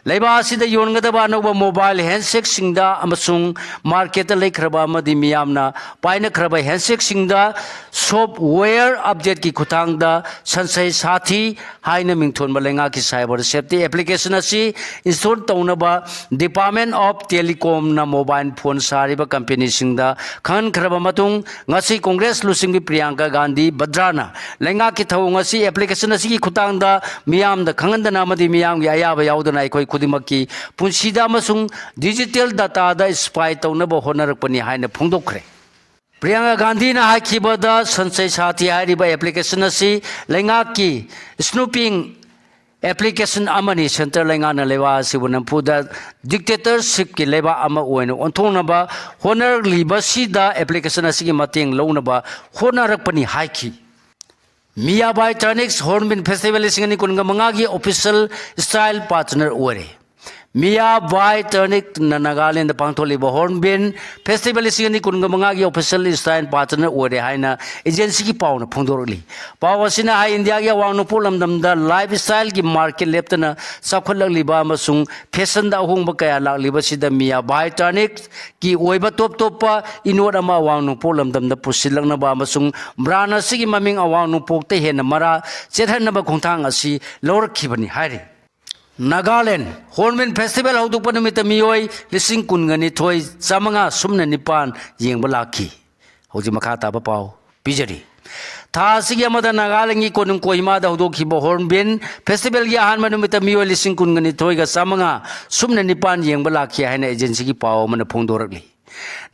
ꯂꯩꯕꯥꯛ ꯑꯁꯤꯗ ꯌꯣꯟꯒꯗꯕ ꯑꯅꯧꯕ mobile handsetꯁꯤꯡꯗ ꯑꯃꯁꯨꯡ marketꯇ ꯂꯩꯈ꯭ꯔꯕ ꯑꯃꯗꯤ ꯃꯤꯌꯥꯝꯅ ꯄꯥꯏꯅꯈ꯭ꯔꯕ handsetꯁꯤꯡꯗ software updateꯀꯤ ꯈꯨꯠꯊꯥꯡꯗ Sansha Saathi ꯍꯥꯏꯅ ꯃꯤꯡꯊꯣꯟꯕ ꯂꯩꯉꯥꯛꯀꯤ cyber safety application ꯑꯁꯤ install ꯇꯧꯅꯕ Department of Telecomꯅ mobile phone ꯁꯥꯔꯤꯕ companyꯁꯤꯡꯗ ꯈꯪꯍꯟꯈ꯭ꯔꯕ ꯃꯇꯨꯡ, ꯉꯁꯤ Congress ꯂꯨꯆꯤꯡꯕꯤ ꯄ꯭ꯔꯤꯌꯥꯡꯀꯥ ꯒꯥꯟꯙꯤ ꯚꯗ꯭ꯔꯥꯅ ꯂꯩꯉꯥꯛꯀꯤ ꯊꯧꯑꯣꯡ ꯑꯁꯤ application ꯑꯁꯤꯒꯤ ꯈꯨꯠꯊꯥꯡꯗ ꯃꯤꯌꯥꯝꯗ ꯈꯪꯍꯟꯗꯅ ꯑꯃꯗꯤ ꯃꯤꯌꯥꯝꯒꯤ ꯑꯌꯥꯕ ꯌꯥꯎꯗꯅ ꯑꯩꯈꯣꯏ ꯈꯨꯗꯤꯡꯃꯛꯀꯤ ꯄꯨꯟꯁꯤꯗ ꯑꯃꯁꯨꯡ digital dataꯗ spy ꯇꯧꯅꯕ ꯍꯣꯠꯅꯔꯛꯄꯅꯤ ꯍꯥꯏꯅ ꯐꯣꯡꯗꯣꯛꯈ꯭ꯔꯦ꯫ ꯄ꯭ꯔꯤꯌꯥꯡꯀꯥ ꯒꯥꯟꯙꯤꯅ ꯍꯥꯏꯈꯤꯕꯗ, ꯁꯟꯆꯩ ꯁꯥꯊꯤ ꯍꯥꯏꯔꯤꯕ ꯑꯦꯄ꯭ꯂꯤꯀꯦꯁꯟ ꯑꯁꯤ ꯂꯩꯉꯥꯛꯀꯤ ꯁ꯭ꯅꯨꯄꯤꯡ ꯑꯦꯄ꯭ꯂꯤꯀꯦꯁꯟ ꯑꯃꯅꯤ꯫ ꯁꯦꯟꯇꯔ ꯂꯩꯉꯥꯛꯅ ꯂꯩꯕꯥꯛ ꯑꯁꯤꯕꯨ ꯅꯝꯐꯨꯗ ꯗꯤꯛꯇꯦꯇꯔꯁꯤꯞꯀꯤ ꯂꯩꯕꯥꯛ ꯑꯃ ꯑꯣꯏꯅ ꯑꯣꯟꯊꯣꯛꯅꯕ ꯍꯣꯠꯅꯔꯛꯂꯤꯕꯁꯤꯗ ꯑꯦꯄ꯭ꯂꯤꯀꯦꯁꯟ ꯑꯁꯤꯒꯤ ꯃꯇꯦꯡ ꯂꯧꯅꯕ ꯍꯣꯠꯅꯔꯛꯄꯅꯤ ꯍꯥꯏꯈꯤ꯫ ꯃꯤꯌꯥꯕꯥꯏ ꯇꯔꯅꯤꯛꯁ ꯍꯣꯔꯟꯕꯤꯜ ꯐꯦꯁꯇꯤꯚꯦꯜ ꯂꯤꯁꯤꯡ ꯑꯅꯤ ꯀꯨꯟꯒ ꯃꯉꯥꯒꯤ ꯑꯣꯐꯤꯁꯤꯌꯦꯜ ꯏꯁꯇꯥꯏꯜ ꯄꯥꯔꯠꯅꯔ ꯑꯣꯏꯔꯦ꯫ ꯃꯤꯌꯥꯕꯥꯏ ꯇꯔꯅꯤꯛꯅ ꯅꯥꯒꯥꯂꯦꯟꯗ ꯄꯥꯡꯊꯣꯛꯂꯤꯕ ꯍꯣꯔꯟꯕꯤꯜ ꯐꯦꯁꯇꯤꯚꯦꯜ ꯂꯤꯁꯤꯡ ꯑꯅꯤ ꯀꯨꯟꯒ ꯃꯉꯥꯒꯤ ꯑꯣꯐꯤꯁꯤꯌꯦꯜ ꯏꯁꯇꯥꯏꯜ ꯄꯥꯔꯠꯅꯔ ꯑꯣꯏꯔꯦ ꯍꯥꯏꯅ ꯑꯦꯖꯦꯟꯁꯤꯒꯤ ꯄꯥꯎꯅ ꯐꯣꯡꯗꯣꯔꯛꯂꯤ꯫ ꯄꯥꯎ ꯑꯁꯤꯅ ꯍꯥꯏ, ꯏꯟꯗꯤꯌꯥꯒꯤ ꯑꯋꯥꯡ ꯅꯣꯡꯄꯣꯛ ꯂꯝꯗꯝꯗ ꯂꯥꯏꯐ ꯏꯁꯇꯥꯏꯜꯒꯤ ꯃꯥꯔꯀꯦꯠ ꯂꯦꯞꯇꯅ ꯆꯥꯎꯈꯠꯂꯛꯂꯤꯕ ꯑꯃꯁꯨꯡ ꯐꯦꯁꯟꯗ ꯑꯍꯣꯡꯕ ꯀꯌꯥ ꯂꯥꯛꯂꯤꯕꯁꯤꯗ ꯃꯤꯌꯥꯕꯥꯏ ꯇꯔꯅꯤꯛꯁꯀꯤ ꯑꯣꯏꯕ ꯇꯣꯞ ꯇꯣꯞꯄ ꯏꯅꯣꯠ ꯑꯃ ꯑꯋꯥꯡ ꯅꯣꯡꯄꯣꯛ ꯂꯝꯗꯝꯗ ꯄꯨꯁꯤꯜꯂꯛꯅꯕ ꯑꯃꯁꯨꯡ ꯕ꯭ꯔꯥꯟ ꯑꯁꯤꯒꯤ ꯃꯃꯤꯡ ꯑꯋꯥꯡ ꯅꯣꯡꯄꯣꯛꯇ ꯍꯦꯟꯅ ꯃꯔꯥ ꯆꯦꯠꯍꯟꯅꯕ ꯈꯣꯡꯊꯥꯡ ꯑꯁꯤ ꯂꯧꯔꯛꯈꯤꯕꯅꯤ ꯍꯥꯏꯔꯤ꯫ ꯅꯥꯒꯥꯂꯦꯟ ꯍꯣꯔꯟꯕꯤꯜ ꯐꯦꯁꯇꯤꯚꯦꯜ ꯍꯧꯗꯣꯛꯄ ꯅꯨꯃꯤꯠꯇ ꯃꯤꯑꯣꯏ ꯂꯤꯁꯤꯡ ꯀꯨꯟꯒ ꯅꯤꯊꯣꯏ ꯆꯥꯃꯉꯥ ꯁꯨꯞꯅ ꯅꯤꯄꯥꯟ ꯌꯦꯡꯕ ꯂꯥꯛꯈꯤ꯫ ꯍꯧꯖꯤꯛ ꯃꯈꯥ ꯇꯥꯕ ꯄꯥꯎ ꯄꯤꯖꯔꯤ꯫ ꯊꯥ ꯑꯁꯤꯒꯤ ꯑꯃꯗ ꯅꯥꯒꯥꯂꯦꯟꯒꯤ ꯀꯣꯅꯨꯡ ꯀꯣꯍꯤꯃꯥꯗ ꯍꯧꯗꯣꯛꯈꯤꯕ ꯍꯣꯔꯟꯕꯤꯜ ꯐꯦꯁꯇꯤꯚꯦꯜꯒꯤ ꯑꯍꯥꯟꯕ ꯅꯨꯃꯤꯠꯇ ꯃꯤꯑꯣꯏ ꯂꯤꯁꯤꯡ ꯀꯨꯟꯒ ꯅꯤꯊꯣꯏꯒ ꯆꯥꯃꯉꯥ ꯁꯨꯞꯅ ꯅꯤꯄꯥꯟ ꯌꯦꯡꯕ ꯂꯥꯛꯈꯤ ꯍꯥꯏꯅ ꯑꯦꯖꯦꯟꯁꯤꯒꯤ ꯄꯥꯎ ꯑꯃꯅ ꯐꯣꯡꯗꯣꯔꯛꯂꯤ꯫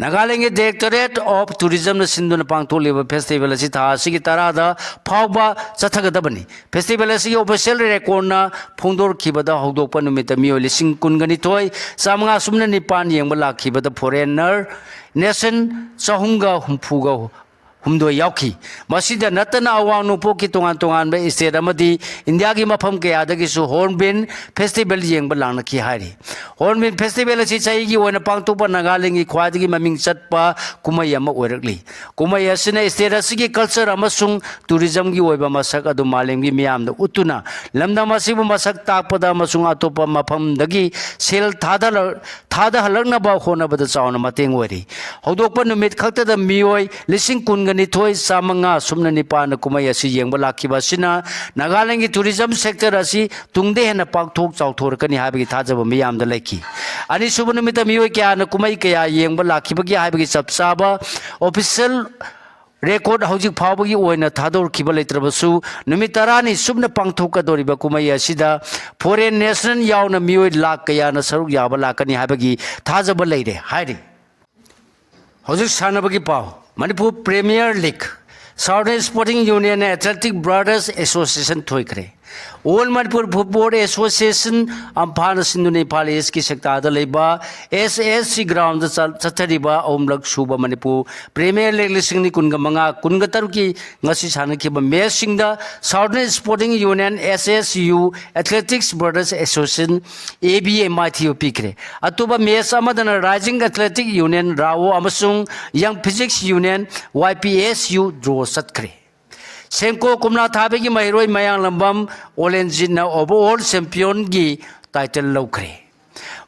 ꯅꯥꯒꯥꯂꯦꯟꯒꯤ ꯗꯥꯏꯔꯦꯛꯇꯣꯔꯦꯠ ꯑꯣꯐ ꯇꯨꯔꯤꯖꯝꯅ ꯁꯤꯟꯗꯨꯅ ꯄꯥꯡꯊꯣꯛꯂꯤꯕ ꯐꯦꯁꯇꯤꯚꯦꯜ ꯑꯁꯤ ꯊꯥ ꯑꯁꯤꯒꯤ ꯇꯔꯥꯗ ꯐꯥꯎꯕ ꯆꯠꯊꯒꯗꯕꯅꯤ꯫ ꯐꯦꯁꯇꯤꯚꯦꯜ ꯑꯁꯤꯒꯤ ꯑꯣꯐꯤꯁꯤꯌꯦꯜ ꯔꯦꯀꯣꯔꯠꯅ ꯐꯣꯡꯗꯣꯔꯛꯈꯤꯕꯗ ꯍꯧꯗꯣꯛꯄ ꯅꯨꯃꯤꯠꯇ ꯃꯤꯑꯣꯏ ꯂꯤꯁꯤꯡ ꯀꯨꯟꯒ ꯅꯤꯊꯣꯏ ꯆꯥꯃꯉꯥ ꯁꯨꯞꯅ ꯅꯤꯄꯥꯟ ꯌꯦꯡꯕ ꯂꯥꯛꯈꯤꯕꯗ ꯐꯣꯔꯦꯟꯅꯔ ꯅꯦꯁꯟ ꯆꯍꯨꯝꯒ ꯍꯨꯝꯐꯨꯒ ꯍꯨꯝꯗꯣꯏ ꯌꯥꯎꯈꯤ꯫ ꯃꯁꯤꯗ ꯅꯠꯇꯅ ꯑꯋꯥꯡ ꯅꯣꯡꯄꯣꯛꯀꯤ ꯇꯣꯉꯥꯟ ꯇꯣꯉꯥꯟꯕ ꯁ꯭ꯇꯦꯠ ꯑꯃꯗꯤ ꯏꯟꯗꯤꯌꯥꯒꯤ ꯃꯐꯝ ꯀꯌꯥꯗꯒꯤꯁꯨ ꯍꯣꯔꯟꯕꯤꯜ ꯐꯦꯁꯇꯤꯚꯦꯜ ꯌꯦꯡꯕ ꯂꯥꯛꯅꯈꯤ ꯍꯥꯏꯔꯤ꯫ ꯍꯣꯔꯟꯕꯤꯜ ꯐꯦꯁꯇꯤꯚꯦꯜ ꯑꯁꯤ ꯆꯍꯤꯒꯤ ꯑꯣꯏꯅ ꯄꯥꯡꯊꯣꯛꯄ ꯅꯥꯒꯥꯂꯦꯟꯒꯤ ꯈ꯭ꯋꯥꯏꯗꯒꯤ ꯃꯃꯤꯡ ꯆꯠꯄ ꯀꯨꯝꯍꯩ ꯑꯃ ꯑꯣꯏꯔꯛꯂꯤ꯫ ꯀꯨꯝꯍꯩ ꯑꯁꯤꯅ ꯁ꯭ꯇꯦꯠ ꯑꯁꯤꯒꯤ ꯀꯜꯆꯔ ꯑꯃꯁꯨꯡ ꯇꯨꯔꯤꯖꯝꯒꯤ ꯑꯣꯏꯕ ꯃꯁꯛ ꯑꯗꯨ ꯃꯥꯂꯦꯝꯒꯤ ꯃꯤꯌꯥꯝꯗ ꯎꯠꯇꯨꯅ ꯂꯝꯗꯝ ꯑꯁꯤꯕꯨ ꯃꯁꯛ ꯇꯥꯛꯄꯗ ꯑꯃꯁꯨꯡ ꯑꯇꯣꯞꯄ ꯃꯐꯝꯗꯒꯤ ꯁꯦꯜ ꯊꯥꯗꯂ-, ꯊꯥꯗꯍꯜꯂꯛꯅꯕ ꯍꯣꯠꯅꯕꯗ ꯆꯥꯎꯅ ꯃꯇꯦꯡ ꯑꯣꯏꯔꯤ꯫ ꯍꯧꯗꯣꯛꯄ ꯅꯨꯃꯤꯠ ꯈꯛꯇꯗ ꯃꯤꯑꯣꯏ ꯂꯤꯁꯤꯡ ꯀꯨꯟꯒ ꯅꯤꯊꯣꯏ ꯆꯥꯃꯉꯥ ꯁꯨꯞꯅ ꯅꯤꯄꯥꯟꯅ ꯀꯨꯝꯍꯩ ꯑꯁꯤ ꯌꯦꯡꯕ ꯂꯥꯛꯈꯤꯕ ꯑꯁꯤꯅ ꯅꯥꯒꯥꯂꯦꯟꯒꯤ ꯇꯨꯔꯤꯖꯝ ꯁꯦꯛꯇꯔ ꯑꯁꯤ ꯇꯨꯡꯗ ꯍꯦꯟꯅ ꯄꯥꯛꯊꯣꯛ ꯆꯥꯎꯊꯣꯔꯛꯀꯅꯤ ꯍꯥꯏꯕꯒꯤ ꯊꯥꯖꯕ ꯃꯤꯌꯥꯝꯗ ꯂꯩꯈꯤ꯫ ꯑꯅꯤꯁꯨꯕ ꯅꯨꯃꯤꯠꯇ ꯃꯤꯑꯣꯏ ꯀꯌꯥꯅ ꯀꯨꯝꯍꯩ ꯀꯌꯥ ꯌꯦꯡꯕ ꯂꯥꯛꯈꯤꯕꯒꯦ ꯍꯥꯏꯕꯒꯤ ꯆꯞ ꯆꯥꯕ ꯑꯣꯐꯤꯁꯤꯌꯦꯜ ꯔꯦꯀꯣꯔꯠ ꯍꯧꯖꯤꯛ ꯐꯥꯎꯕꯒꯤ ꯑꯣꯏꯅ ꯊꯥꯗꯣꯔꯛꯈꯤꯕ ꯂꯩꯇ꯭ꯔꯕꯁꯨ, ꯅꯨꯃꯤꯠ ꯇꯔꯥꯅꯤ ꯁꯨꯞꯅ ꯄꯥꯡꯊꯣꯛꯀꯗꯧꯔꯤꯕ ꯀꯨꯝꯍꯩ ꯑꯁꯤꯗ ꯐꯣꯔꯦꯟ ꯅꯦꯁꯅꯦꯜ ꯌꯥꯎꯅ ꯃꯤꯑꯣꯏ ꯂꯥꯈ ꯀꯌꯥꯅ ꯁꯔꯨꯛ ꯌꯥꯕ ꯂꯥꯛꯀꯅꯤ ꯍꯥꯏꯕꯒꯤ ꯊꯥꯖꯕ ꯂꯩꯔꯦ ꯍꯥꯏꯔꯤ꯫ ꯍꯧꯖꯤꯛ ꯁꯥꯟꯅꯕꯒꯤ ꯄꯥꯎ꯫ Manipur premier league, Southern Sporting Union Athletic Brothers Association ꯊꯣꯏꯈ꯭ꯔꯦ꯫ All Manipur Football Association, ꯑꯝꯐꯥꯅ ꯁꯤꯟꯗꯨꯅ ꯏꯝꯐꯥꯜ ꯏꯁꯀꯤ ꯁꯦꯛꯇꯥꯗ ꯂꯩꯕ ꯑꯦꯁ ꯑꯦꯁ ꯁꯤ ꯒ꯭ꯔꯥꯎꯟꯗ ꯆꯠ-, ꯆꯠꯊꯔꯤꯕ ꯑꯍꯨꯝꯂꯛ ꯁꯨꯕ ꯃꯅꯤꯄꯨꯔ ꯄ꯭ꯔꯤꯃꯤꯌꯔ ꯂꯤꯒ ꯂꯤꯁꯤꯡ ꯑꯅꯤ ꯀꯨꯟꯒ ꯃꯉꯥ ꯀꯨꯟꯒ ꯇꯔꯨꯛꯀꯤ ꯉꯁꯤ ꯁꯥꯟꯅꯈꯤꯕ ꯃꯦꯆꯁꯤꯡꯗ Southern Sporting Union, S S U, Athletics Brothers Association, A B A, ꯃꯥꯏꯊꯤꯕ ꯄꯤꯈ꯭ꯔꯦ꯫ ꯑꯇꯣꯞꯄ ꯃꯦꯆ ꯑꯃꯗꯅ Rising Athletic Union, ꯔꯥꯑꯣ, ꯑꯃꯁꯨꯡ Young Physics Union, Y P S U, draw ꯆꯠꯈ꯭ꯔꯦ꯫ ꯁꯦꯝꯀꯣ ꯀꯣꯝꯂꯥ ꯊꯥꯕꯒꯤ ꯃꯍꯩꯔꯣꯏ ꯃꯌꯥꯡꯂꯝꯕꯝ ꯑꯣꯂꯦꯟꯖꯤꯠꯅ overall championꯒꯤ title ꯂꯧꯈ꯭ꯔꯦ꯫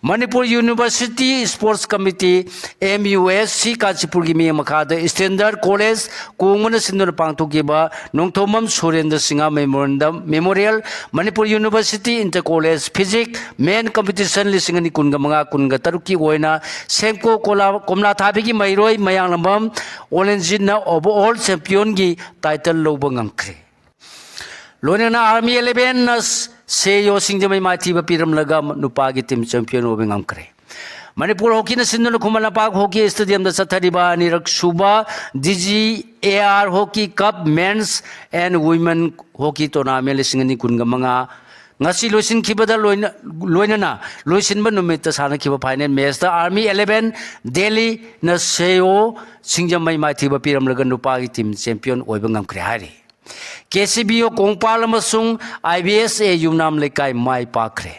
Manipur University Sports Committee, M U S C, ꯀꯥꯟꯆꯤꯄꯨꯔꯒꯤ ꯃꯤꯠꯌꯦꯡ ꯃꯈꯥꯗ Standard College ꯀꯣꯡꯕꯅ ꯁꯤꯟꯗꯨꯅ ꯄꯥꯡꯊꯣꯛꯈꯤꯕ Nongthombam ꯁꯨꯔꯦꯟꯗ꯭ꯔ Singh Memorandum, Memorial Manipur University Inter College Physics Men Competition ꯂꯤꯁꯤꯡ ꯑꯅꯤ ꯀꯨꯟꯒ ꯃꯉꯥ ꯀꯨꯟꯒ ꯇꯔꯨꯛꯀꯤ ꯑꯣꯏꯅ ꯁꯦꯝꯀꯣ ꯀꯣꯂꯥ-, ꯀꯣꯝꯂꯥ ꯊꯥꯕꯤꯒꯤ ꯃꯍꯩꯔꯣꯏ ꯃꯌꯥꯡꯂꯝꯕꯝ ꯑꯣꯂꯦꯟꯖꯤꯠꯅ overall championꯒꯤ title ꯂꯧꯕ ꯉꯝꯈ꯭ꯔꯦ꯫ ꯂꯣꯏꯅꯅ Army Elevenꯅ ꯁꯦꯌꯣ ꯁꯤꯡꯖꯃꯩ ꯃꯥꯏꯊꯤꯕ ꯄꯤꯔꯝꯂꯒ ꯅꯨꯄꯥꯒꯤ team champion ꯑꯣꯏꯕ ꯉꯝꯈ꯭ꯔꯦ꯫ ꯃꯅꯤꯄꯨꯔ ꯍꯣꯀꯤꯅ ꯁꯤꯟꯗꯨꯅ ꯈꯨꯃꯟ ꯂꯝꯄꯥꯛ ꯍꯣꯀꯤ ꯁ꯭ꯇꯦꯗꯤꯌꯝꯗ ꯆꯠꯊꯔꯤꯕ ꯑꯅꯤꯔꯛ ꯁꯨꯕ D G A R Hockey Cup Men's and Women Hockey Tournament ꯂꯤꯁꯤꯡ ꯑꯅꯤ ꯀꯨꯟꯒ ꯃꯉꯥ ꯉꯁꯤ ꯂꯣꯏꯁꯤꯟꯈꯤꯕꯗ ꯂꯣꯏꯅ-, ꯂꯣꯏꯅꯅ ꯂꯣꯏꯁꯤꯟꯕ ꯅꯨꯃꯤꯠꯇ ꯁꯥꯟꯅꯈꯤꯕ final matchꯇ Army Eleven Delhiꯅ ꯁꯦꯌꯣ ꯁꯤꯡꯖꯃꯩ ꯃꯥꯏꯊꯤꯕ ꯄꯤꯔꯝꯂꯒ ꯅꯨꯄꯥꯒꯤ team champion ꯑꯣꯏꯕ ꯉꯝꯈ꯭ꯔꯦ ꯍꯥꯏꯔꯤ꯫ K C B O Kongpal ꯑꯃꯁꯨꯡ I B S A ꯌꯨꯝꯅꯥꯝ ꯂꯩꯀꯥꯏ ꯃꯥꯏ ꯄꯥꯛꯈ꯭ꯔꯦ꯫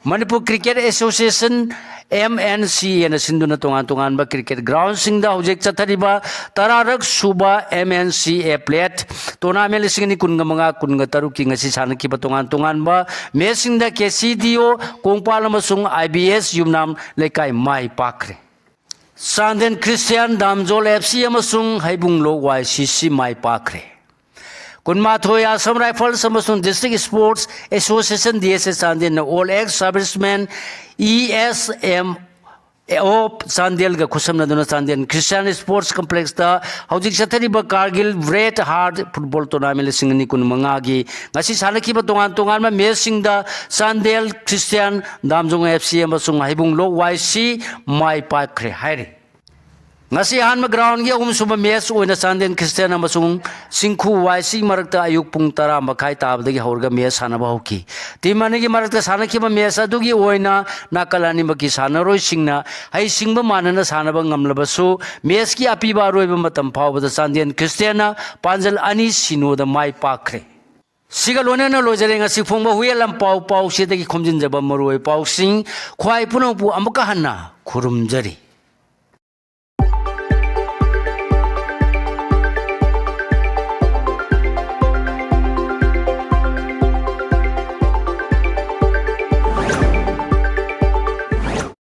Manipur Cricket Association, M N C Aꯅ ꯁꯤꯟꯗꯨꯅ ꯇꯣꯉꯥꯟ ꯇꯣꯉꯥꯟꯕ cricket groundꯁꯤꯡꯗ ꯍꯧꯖꯤꯛ ꯆꯠꯊꯔꯤꯕ ꯇꯔꯥꯔꯛ ꯁꯨꯕ M N C A Plate Tournament ꯂꯤꯁꯤꯡ ꯑꯅꯤ ꯀꯨꯟꯒ ꯃꯉꯥ ꯀꯨꯟꯒ ꯇꯔꯨꯛꯀꯤ ꯉꯁꯤ ꯁꯥꯟꯅꯈꯤꯕ ꯇꯣꯉꯥꯟ ꯇꯣꯉꯥꯟꯕ matchꯁꯤꯡꯗ K C D O Kongpal ꯑꯃꯁꯨꯡ I B S ꯌꯨꯝꯅꯥꯝ ꯂꯩꯀꯥꯏ ꯃꯥꯏ ꯄꯥꯛꯈ꯭ꯔꯦ꯫ ꯆꯥꯟꯗꯦꯜ Christian ꯗꯥꯝꯖꯣꯜ F C ꯑꯃꯁꯨꯡ ꯍꯩꯕꯨꯡꯂꯣꯛ Y C C ꯃꯥꯏ ꯄꯥꯛꯈ꯭ꯔꯦ꯫ ꯀꯨꯟꯃꯥꯊꯣꯏ Assam Rifles ꯑꯃꯁꯨꯡ District Sports Association, D S A, ꯆꯥꯟꯗꯦꯜꯅ All Ex Servicemen, E S M of ꯆꯥꯟꯗꯦꯜꯒ ꯈꯨꯠꯁꯝꯅꯗꯨꯅ Chandel Christian Sports Complexꯇ ꯍꯧꯖꯤꯛ ꯆꯠꯊꯔꯤꯕ Kargil Red Heart Football Tournament ꯂꯤꯁꯤꯡ ꯑꯅꯤ ꯀꯨꯟꯃꯉꯥꯒꯤ ꯉꯁꯤ ꯁꯥꯟꯅꯈꯤꯕ ꯇꯣꯉꯥꯟ ꯇꯣꯉꯥꯟꯕ matchꯁꯤꯡꯗ ꯆꯥꯟꯗꯦꯜ Christian, ꯗꯥꯝꯖꯣꯜ F C ꯑꯃꯁꯨꯡ ꯍꯩꯕꯨꯡꯂꯣꯛ Y C ꯃꯥꯏ ꯄꯥꯛꯈ꯭ꯔꯦ ꯍꯥꯏꯔꯤ꯫ ꯉꯁꯤ ꯑꯍꯥꯟꯕ ꯒ꯭ꯔꯥꯎꯟꯒꯤ ꯑꯍꯨꯝꯁꯨꯕ ꯃꯦꯠꯆ ꯑꯣꯏꯅ ꯆꯥꯟꯗꯦꯜ ꯈ꯭ꯔꯤꯁꯇꯤꯌꯥꯟ ꯑꯃꯁꯨꯡ ꯆꯤꯡꯈꯨ ꯋꯥꯏ ꯁꯤ ꯃꯔꯛꯇ ꯑꯌꯨꯛ ꯄꯨꯡ ꯇꯔꯥ ꯃꯈꯥꯏ ꯇꯥꯕꯗꯒꯤ ꯍꯧꯔꯒ ꯃꯦꯠꯆ ꯁꯥꯟꯅꯕ ꯍꯧꯈꯤ꯫ ꯇꯤꯝ ꯑꯅꯤꯒꯤ ꯃꯔꯛꯇ ꯁꯥꯟꯅꯈꯤꯕ ꯃꯦꯠꯆ ꯑꯗꯨꯒꯤ ꯑꯣꯏꯅ ꯅꯥꯀꯜ ꯑꯅꯤꯃꯛꯀꯤ ꯁꯥꯟꯅꯔꯣꯏꯁꯤꯡꯅ ꯍꯩꯁꯤꯡꯕ ꯃꯥꯟꯅꯅ ꯁꯥꯟꯅꯕ ꯉꯝꯂꯕꯁꯨ, ꯃꯦꯠꯆꯀꯤ ꯑꯄꯤꯕ ꯑꯔꯣꯏꯕ ꯃꯇꯝ ꯐꯥꯎꯕꯗ ꯆꯥꯟꯗꯦꯜ ꯈ꯭ꯔꯤꯁꯇꯤꯌꯥꯟꯅ ꯄꯥꯟꯖꯜ ꯑꯅꯤ ꯁꯤꯅꯣꯗ ꯃꯥꯏ ꯄꯥꯛꯈ꯭ꯔꯦ꯫ ꯁꯤꯒ ꯂꯣꯏꯅꯅ ꯂꯣꯏꯖꯔꯦ ꯉꯁꯤ ꯐꯣꯡꯕ ꯍꯨꯏꯌꯦꯟ ꯂꯥꯟꯄꯥꯎ ꯄꯥꯎꯆꯦꯗꯒꯤ ꯈꯣꯝꯖꯤꯟꯖꯕ ꯃꯔꯨꯑꯣꯏ ꯄꯥꯎꯁꯤꯡ꯫ ꯈ꯭ꯋꯥꯏ ꯄꯨꯝꯅꯃꯛꯄꯨ ꯑꯃꯨꯛꯀ ꯍꯟꯅ ꯈꯨꯔꯨꯝꯖꯔꯤ꯫